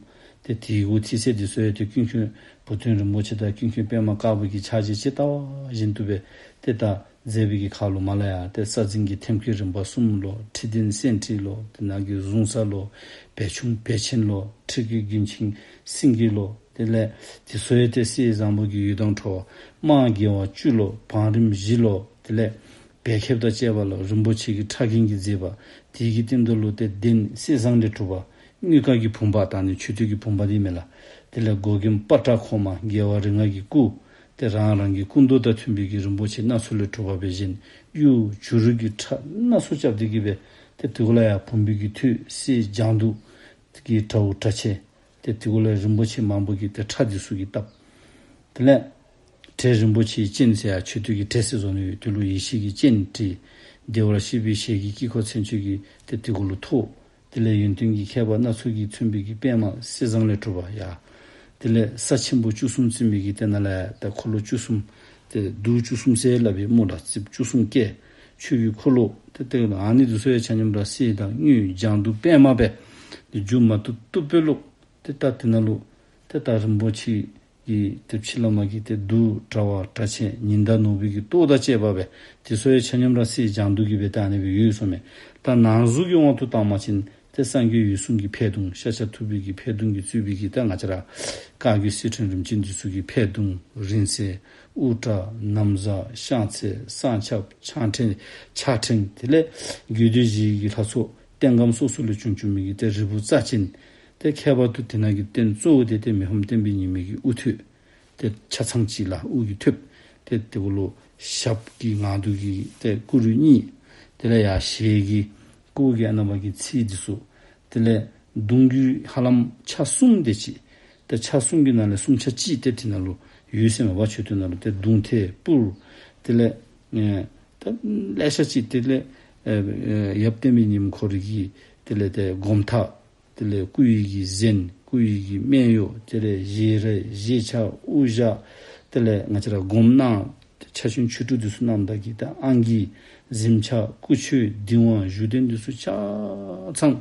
ཏེ་དེའི་གུ་ཐིག་ཚད་འདི་ཚུ་ཡང་ཏེ་ཀུན་མཁྱེན་བུ་སྟོན་རིན་པོ་ཆེ་དང་ཀུན་མཁྱེན་པདྨ་དཀར་པོ་གི་ཕྱག་རྗེས་ཇི་ལྟ་བ་བཞིན་དུ་སྦེ་ཏེ་ད་མཛད་པའི་གི་ཁར་ལུ་མ་ལ་ཡ་ཏེ་ས་འཛིན་གྱི་ཐེམ་སྐས་རིམ་པ་གསུམ་ལོ། ཁྲི་གདན་སེང་ཁྲི་ལོ། དེ་ནང་གི་གཟུངས་གསར་ལོ། བེ་ཆུང་བེ་ཆེན་ལོ། ཁྲི་གི་རྒྱན་ཆིངས་སེང་གེ་ལོ། དེ་ལས་དེ་ཚུ་ཡང་ཏེ་གསེར་བཟང་པོ་གི་འོད་མདངས་འཕྲོ་བ། དམར་དགེ་བ་བཅུ་ལོ། བང་རིམ་བཞི་ལོ། དེ་ལས་བེ་ཁེབས་དང་བཅས་པ་ལོ། རིན་པོ་ཆེ་གི་ཕྲ་རྒྱན་གྱིས་མཛེས་པ། དེ་གི་སྟེང་དུ་ལུ་ཏེ་གདན་གསེར་ཟངས་ལས་གྲུབ་པ། དངུལ་དཀར་གྱི་བུམ་པ། ད་ཨ་ནི་མཆོད་རྟེན་གྱི་བུམ་པ་འདི་མས་ལགས། དེ་ལས་མགོ་རྒྱན་པ་ཏྲ་ཁོག་མ། རྒྱལ་བ་རིགས་ལྔ་གི་སྐུ། ཏེ་རང་རང་གི་སྐུ་མདོག་དང་མཐུན་པའི་གི་རིན་པོ་ཆེ་སྣ་ཚོགས་ལས་གྲུབ་པ་སྦེ་བཞེངས། གཡུ་བྱུ་རུ་གི་ཁྲ་སྣ་ཚོགས་རྐྱབ་སྟེ་གི་སྦེ་ཏེ་དེ་གུ་ལུ་ཡང་བུམ་པའི་གི་ཐོད་གསེར་ལྗང་དུ་གི་དྲ་བོ་དྲ་ཕྱེད། ཏེ་དེ་གུ་ལུ་རིན་པོ་ཆེ་མང་པོ་གི་ཏེ་ཁྲ་འདི་ཚུ་གིས་བཏབ། དེ་ལས་བྲེ་རིན་པོ་ཆེའི་སྤྱན་ཟེར་ཡང་མཆོད་རྟེན་གྱི་བྲེ་ཟེར་བཟོ་ནི་ཡོད། དེ་ལུ་ཡེ་ཤེས་ཀྱི་སྤྱན་བྲིས། བདེ་བར་གཤེགས་པའི་ཞལ་གྱི་དཀྱིལ་འཁོར་མཚོན་བྱེད་ཀྱི་ཏེ་དེ་གུ་ལུ་ཐོགས། དེ་ལས་ཡོན་ཏན་གྱི་ཁྱད་པར་སྣ་ཚོགས་ཀྱིས་མཚོན་པའི་གི་པདྨ་གསེར་ཟངས་ལས་གྲུབ་པ་ཡ། དེ་ལས་ས་ཆེན་པོ་བཅུ་གསུམ་འཛིན་པའི་གི་ཏེ་ནཱ་ལས་ཡང་ཏེ་འཁོར་ལོ་བཅུ་གསུམ། ཏེ་གདུགས་བཅུ་གསུམ་ཟེར་སླབ་པའི་སྨོ་ལགས། རྩིབས་བཅུ་གསུམ་བཀལ། ཆོས་ཀྱི་འཁོར་ལོ་ཏེ་ཏེ་ཨ་ནི་འདི་ཚུ་ཡང་ཆ་མཉམ་ར་གསེར་དང་དངུལ་ལྗང་དུ་པདྨ་སྦེ་ཏེ་མཇུག་མ་བཏུབ་བཏུབ་སྦེ་ལུ་ཏེ་ད་དེ་ནང་ལུ་ཏེ་ད་རིན་པོ་ཆེ་གི་ཏེ་ཕྱི་ལས་མར་གྱི་ཏེ་གདུགས་དྲ་བ་དྲ་ཕྱེད་ཉི་ཟླ་ནོར་བུ་གི་ཏོག་དང་བཅས་པ་སྦེ་དེ་ཚུ་ཡང་ཆ་མཉམ་ར་གསེར་ལྗང་དུ་གི་སྦེ་ད་ཨ་ནི་སྦེ་ཡོད་ཟེར་མས། ད་ནང་གཟུགས་ཀྱི་དབང་དུ་བཏང་བ་ཅིན་ཏེ་སངས་རྒྱས་འོད་སྲུང་གི་འཕེལ་གདུང་ཤཱཀྱ་ཐུབ་པའི་གི་འཕེལ་གདུང་གིས་གཙོས་པའི་གི་ད་ང་བཅས་ར་བཀའ་བརྒྱུད་གསེར་ཕྲེང་རིམ་བྱོན་འདི་ཚུ་གི་འཕེལ་གདུང་རིང་བསྲེལ་དབུ་སྐྲ་ན་བཟའ་ཤངས་མཚལ་གསང་ཆབ་ཕྱག་ཕྲེང་ཕྱག་ཕྲེང་དེ་ལས་རྒྱུད་སྡེ་བཞིའི་གི་ལྷ་ཚོགས་རྟེན་ཁམས་སོ་སོ་ལས་བྱུང་བྱུང་མི་གི་ཏེ་རིལ་བུ་རྩ་ཅན། ཏེ་ཁྱད་པར་དུ་དེ་ནང་གི་རྟེན་གཙོ་བོ་དེ་ཏེ་མི་ཕམ་བསྟན་པའི་ཉི་མའི་གི་དབུ་ཐོད། ཏེ་ཆ་ཚང་གཅིག་ལགས། དབུ་གི་ཐོདཔ། ཏེ་དེ་གུ་ལུ་ཞབས་ཀྱི་ངང་དུ་གི་ཏེ་སྐུ་རུས་གཉིས། དེ་ལས་ཡར་ཞལ་གྱི་སྐུ་གི་ཨ་ནཱ་བ་གི་ཚིགས་འདི་ཚུ། དེ་ལས་གདུང་རྒྱུད་ཧ་ལམ་ཆ་གསུམ་དེ་ཅིག། ཏེ་ཆ་གསུམ་གྱི་ནང་ལས་གསུམ་ཆ་གཅིག་ཏེ་དེ་ནང་ལུ་ཡོད་ཟེར་མས་པ། མཆོད་རྟེན་ནང་ལུ་ཏེ་གདུང་ཐལ་སྤུར། དེ་ལས་ཨེ་ད་ལེ་ཤ་ཅིག། དེ་ལས་ཨེ་ཨེ་ཡབ་བསྟན་པའི་ཉིམ་ཁོ་རའི་གི་དེ་ལས་ཏེ་སྒོམ་ཐག། དེ་ལས་སྐུ་ཡི་གི་གཟན། སྐུ་ཡི་གི་སྨད་གཡོགས། དེ་ལས་བཞེས་རས་བཞེས་ཆ་དབུ་ཞྭ། དེ་ལས་ང་བཅས་ར་སྒོམ་ནང་ཆ་ཆུང་ཆོས་དྲུག་འདི་ཚུ་གནངམ་ད་གི་ད་ཨང་ཀི་གཟིམ་ཆ་སྐུ་མཆོད་གདིང་བ་བཞུགས་གདན་འདི་ཚུ་ཆ་ཚང་།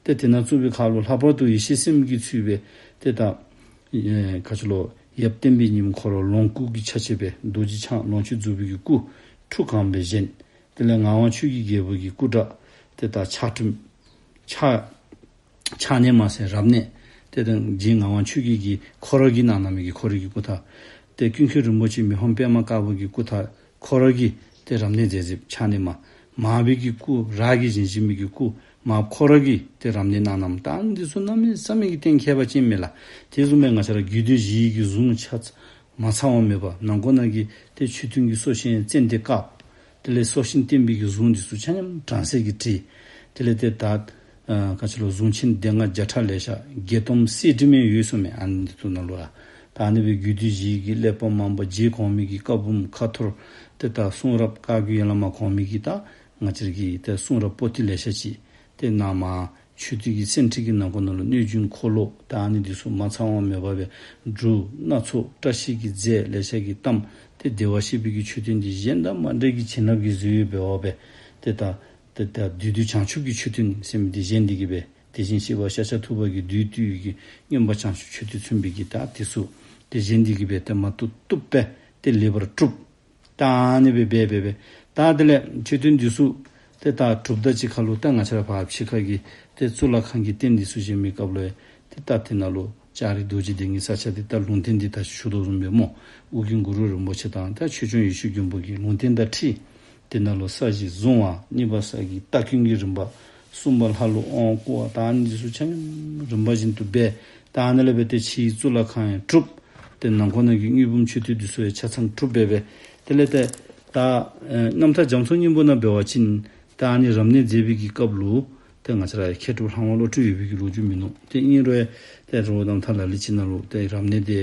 ཏེ་དེ་ནང་བཙུགས་པའི་ཁར་ལུ་ལྷག་པར་དུ་ཡེ་ཤེས་སེམས་ཀྱིས་ཚུད་པའི་ཏེ་ད་ཨེ་ག་ཅི་ལོ་ཡབ་བསྟན་པའི་ཉིམ་ཁོ་ར་ལོངས་སྐུ་གི་ཆ་བྱད་སྦེ་རྡོ་རྗེ་འཆང་ལོངས་སྤྱོད་རྫོགས་པའི་གི་སྐུ་ཁྲུ་གང་སྦེ་བཞེངས། དེ་ལས་ངག་དབང་ཆོས་ཀྱི་རྒྱལ་པོ་གི་སྐུ་འདྲ་ཏེ་ད་ཕྱག་དྲིམ་ཕྱག་ཕྱག་ནས་མར་ཟེར་རབ་གནས། ཏེ་ད་རྗེ་ངག་དབང་ཆོས་རྒྱལ་གྱིས་ཁོ་ར་གིས་གནང་གནང་མི་གི་ཁོ་ར་གི་སྐུ་ཐག། ཏེ་ཀུན་མཁྱེན་རིན་པོ་ཆེ་མི་ཕམ་པདྨ་དཀར་པོ་གི་སྐུ་ཐག་ཁོ་ར་གིས་ཏེ་རབ་གནས་མཛད་མཛདཔ་ཕྱག་ནས་མར། མར་པའི་གི་སྐུ་ར་གིས་བཞེངས་བཞེངས་མི་གི་སྐུ་མར་པ་ཁོ་ར་གིས་ཏེ་རབ་གནས་གནང་གནངམ་ད་འདི་ཚུ་གནམ་མེད་ས་མེད་ཀྱི་རྟེན་ཁྱད་པར་ཅན་མས་ལགས། དེ་བཟུམ་སྦེ་ང་བཅས་ར་རྒྱུད་སྡེ་བཞིའི་གི་གཟུངས་ཆ་ཚང་མ་ཚང་བ་མེད་པར་ནང་ཁོག་ནང་གི་ཏེ་མཆོད་རྟེན་གྱི་སྲོག་ཤིང་ཙན་དན་དཀརཔོ། དེ་ལས་སྲོག་ཤིང་བསྟན་པའི་གི་གཟུངས་འདི་ཚུ་ཆ་མཉམ་གྲང་གསེར་གྱིས་བྲིས། དེ་ལས་ཏེ་ད་ཨ་ག་ཅི་ལོ་གཟུངས་ཆེན་སྡེ་ལྔ་བརྒྱ་ཕྲག་ལེ་ཤ་བརྒྱད་སྟོང་གསེར་བྲིས་མའི་ཡོད་ཟེར་མས། ཨ་ནི་འདི་ཚུ་ནང་ལུ་ཡང་ད་ཨ་ནི་སྦེ་རྒྱུད་སྡེ་བཞིའི་གི་གླེགས་བམ་མང་པོ་རྗེ་གོང་མའི་གི་བཀའ་འབུམ་ཁ་ཐོར་ཏེ་ད་གསུང་རབ་བཀའ་བརྒྱུད་ཡན་ལག་མ་གོང་མའི་གི་ད་ང་བཅས་ར་གི་ཏེ་གསུང་རབ་པོ་ཏི་ལེ་ཤ་ཅིག་ཏེ་ནཱ་མར་མཆོད་རྟེན་གྱི་སེང་ཁྲི་གི་ནང་ཁོག་ནང་ལུ་གནོད་སྦྱིན་འཁོར་ལོ་ད་ཨ་ནི་འདི་ཚུ་མ་ཚང་བ་མེད་པར་སྦེ་འབྲུ་སྣ་ཚོགས་བཀྲ་ཤིས་ཀྱི་རྫས་ལེ་ཤ་གིས་གཏམས། ཏེ་བདེ་བར་གཤེགས་པའི་གི་མཆོད་རྟེན་འདི་གཞན་དང་མ་འདྲ་གི་བྱིན་རླབས་ཀྱི་གཟི་འོད་འབར་བ་སྦེ་ཏེ་ད་ཏེ་ད་བདུད་འདུལ་བྱང་ཆུབ་ཀྱི་མཆོད་རྟེན་ཟེར་མི་འདི་བཞེངས་ཏེ་གི་སྦེ་དེ་བཞིན་གཤེགས་པ་ཤཱཀྱ་ཐུབ་པ་གིས་བདུད་བཏུལ་བའི་གི་མངོན་པར་བྱང་ཆུབ་མཆོད་རྟེན་མཚོན་པའི་གི་ད་འདི་ཚུ་ཏེ་བཞེངས་ཏེ་གི་སྦེ་ཏེ་མ་བཏུབ་བཏུབ་སྦེ་ཏེ་ལེགས་པར་གྲུབ། ད་ཨ་ནི་སྦེ་འབད་འབད་འབད་ད་དེ་ལས་མཆོད་རྟེན་འདི་ཚུ་ཏེ་ད་གྲུབ་ད་ཅིག་ཁར་ལུ་ད་ང་བཅས་ར་ཕར་ཕྱི་ཁ་གི་ཏེ་གཙུག་ལག་ཁང་གི་རྟེན་འདི་ཚུ་བཞེངས་མི་སྐབས་ལུ་ཏེ་ད་དེ་ནང་ལུ་ལྕགས་རི་རྡོ་རྗེ་གདན་གྱི་ས་ཆ་འདི་ད་ལུང་བསྟན་འདི་ད་ཞུ་དོ་བཟུམ་སྦེ་སྨོ། ཨོ་རྒྱན་གུ་རུ་རིན་པོ་ཆེ་དང་ད་ཆོས་སྐྱོང་ཡེ་ཤེས་མགོན་པོ་གི་ལུང་བསྟན་དང་འཁྲིལ། དེ་ནང་ལུ་ས་གཞི་བཟུང་བ། གཉིས་པ་ས་གི་སྟ་གོན་གྱི་རིམ་པ། གསུམ་པ་ལྷ་ལུ་དབང་བསྐུར་བ། ད་ཨ་ནི་འདི་ཚུ་ཆ་མཉམ་རིམ་པ་བཞིན་དུ་འབད། ད་ཨ་ནི་ལས་འབད་དེ་ཕྱིའི་གཙུག་ལག་ཁང་ཡང་གྲུབ། ཏེ་ནང་ཁོག་ནང་གི་དངུལ་འབུམ་མཆོད་རྟེན་འདི་ཚུ་ཡང་ཆ་ཚང་གྲུབ་འབད་འབད། དེ་ལས་ཏེ་ད་ཨེ་རྣམ་ཐར་རྒྱ་མཚོའི་སྙིང་པོ་ནང་འབད་བ་ཅིན་ད་ཨ་ནི་རབ་གནས་མཛད་པའི་གི་སྐབས་ལུ་ཏེ་ང་བཅས་ར་མཁས་གྲུབ་ལྷ་དབང་བློ་གྲོས་ཡོད་པའི་གི་ལོ་རྒྱུས་མིན་ནུག། ཏེ་ཨིན་རུང་ཏེ་རི་བོ་རྣམ་ཐར་ལ་ལུ་ཅིག་ནང་ལུ་ཏེ་རབ་གནས་འདི་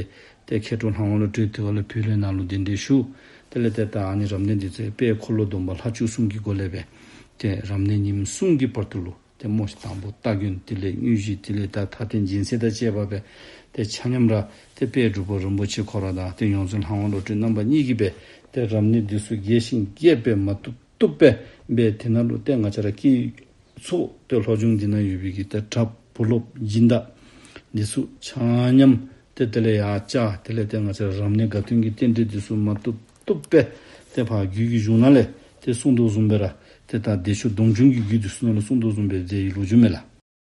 ཏེ་མཁས་གྲུབ་ལྷ་དབང་བློ་གྲོས་དེ་བ་ལས་བོད་ལས་ནཱ་ལུ་གདན་འདྲེན་ཞུ། དེ་ལས་ཏེ་ད་ཨ་ནི་རབ་གནས་འདི་ཚུ་དཔལ་འཁོར་ལོ་སྡོམ་པ་ལྷ་བཅུ་གསུམ་གྱི་སྒོ་ལས་འབད། ཏེ་རབ་གནས་ཉིནམ་གསུམ་གྱི་བར་དུ་ལུ་ ཏེ་མོ་ཤི་དང་པོ་སྟ་གོན་དེ་ལས་དངོས་གཞི་དེ་ལས་ད་མཐའ་རྟེན་སྦྱིན་སྲེག་དང་བཅས་པ་སྦེ་ཏེ་ཆ་མཉམ་ར་ཏེ་དཔལ་འབྲུག་པ་རིན་པོ་ཆེ་ཁོ་ར་དང་ཏེ་ཡོངས་འཛིན་ལྷ་དབང་བློ་གྲོས་རྣམ་པ་གཉིས་ཀྱིས་སྦེ་ཏེ་རབ་གནས་འདི་ཚུ་རྒྱས་ཤིང་རྒྱས་པ་མ་བཏུབ་བཏུབ་སྦེ་འབད། དེ་ནང་ལུ་ཏེ་ང་བཅས་ར་སྐྱེས་ཚོགས་ཏེ་ལྷོ་ལྗོངས་འདི་ནང་ཡོད་པའི་གི་ཏེ་གྲྭ་བུ་སློབ་སྦྱིན་བདག་འདི་ཚུ་ཆ་མཉམ་ཏེ་དེ་ལས་ཡར་བཅར། དེ་ལས་ཏེ་ང་བཅས་ར་རབ་གནས་དགའ་སྟོན་གྱི་རྟེན་འབྲེལ་འདི་ཚུ་མ་བཏུབ་བཏུབ་སྦེ་ཏེ་ཕར་རྒྱུད་ཀྱི་གཞུང་ནང་ལས་ཏེ་གསུངས་དོ་བཟུམ་སྦེ་ར་ཏེ་ད་བདེ་མཆོག་སྡོམ་འབྱུང་གི་རྒྱུད་འདི་ཚུ་ནང་ལུ་གསུངས་དོ་བཟུམ་སྦེ་མཛད་ཡི་ལོ་རྒྱུས་མས་ལགས།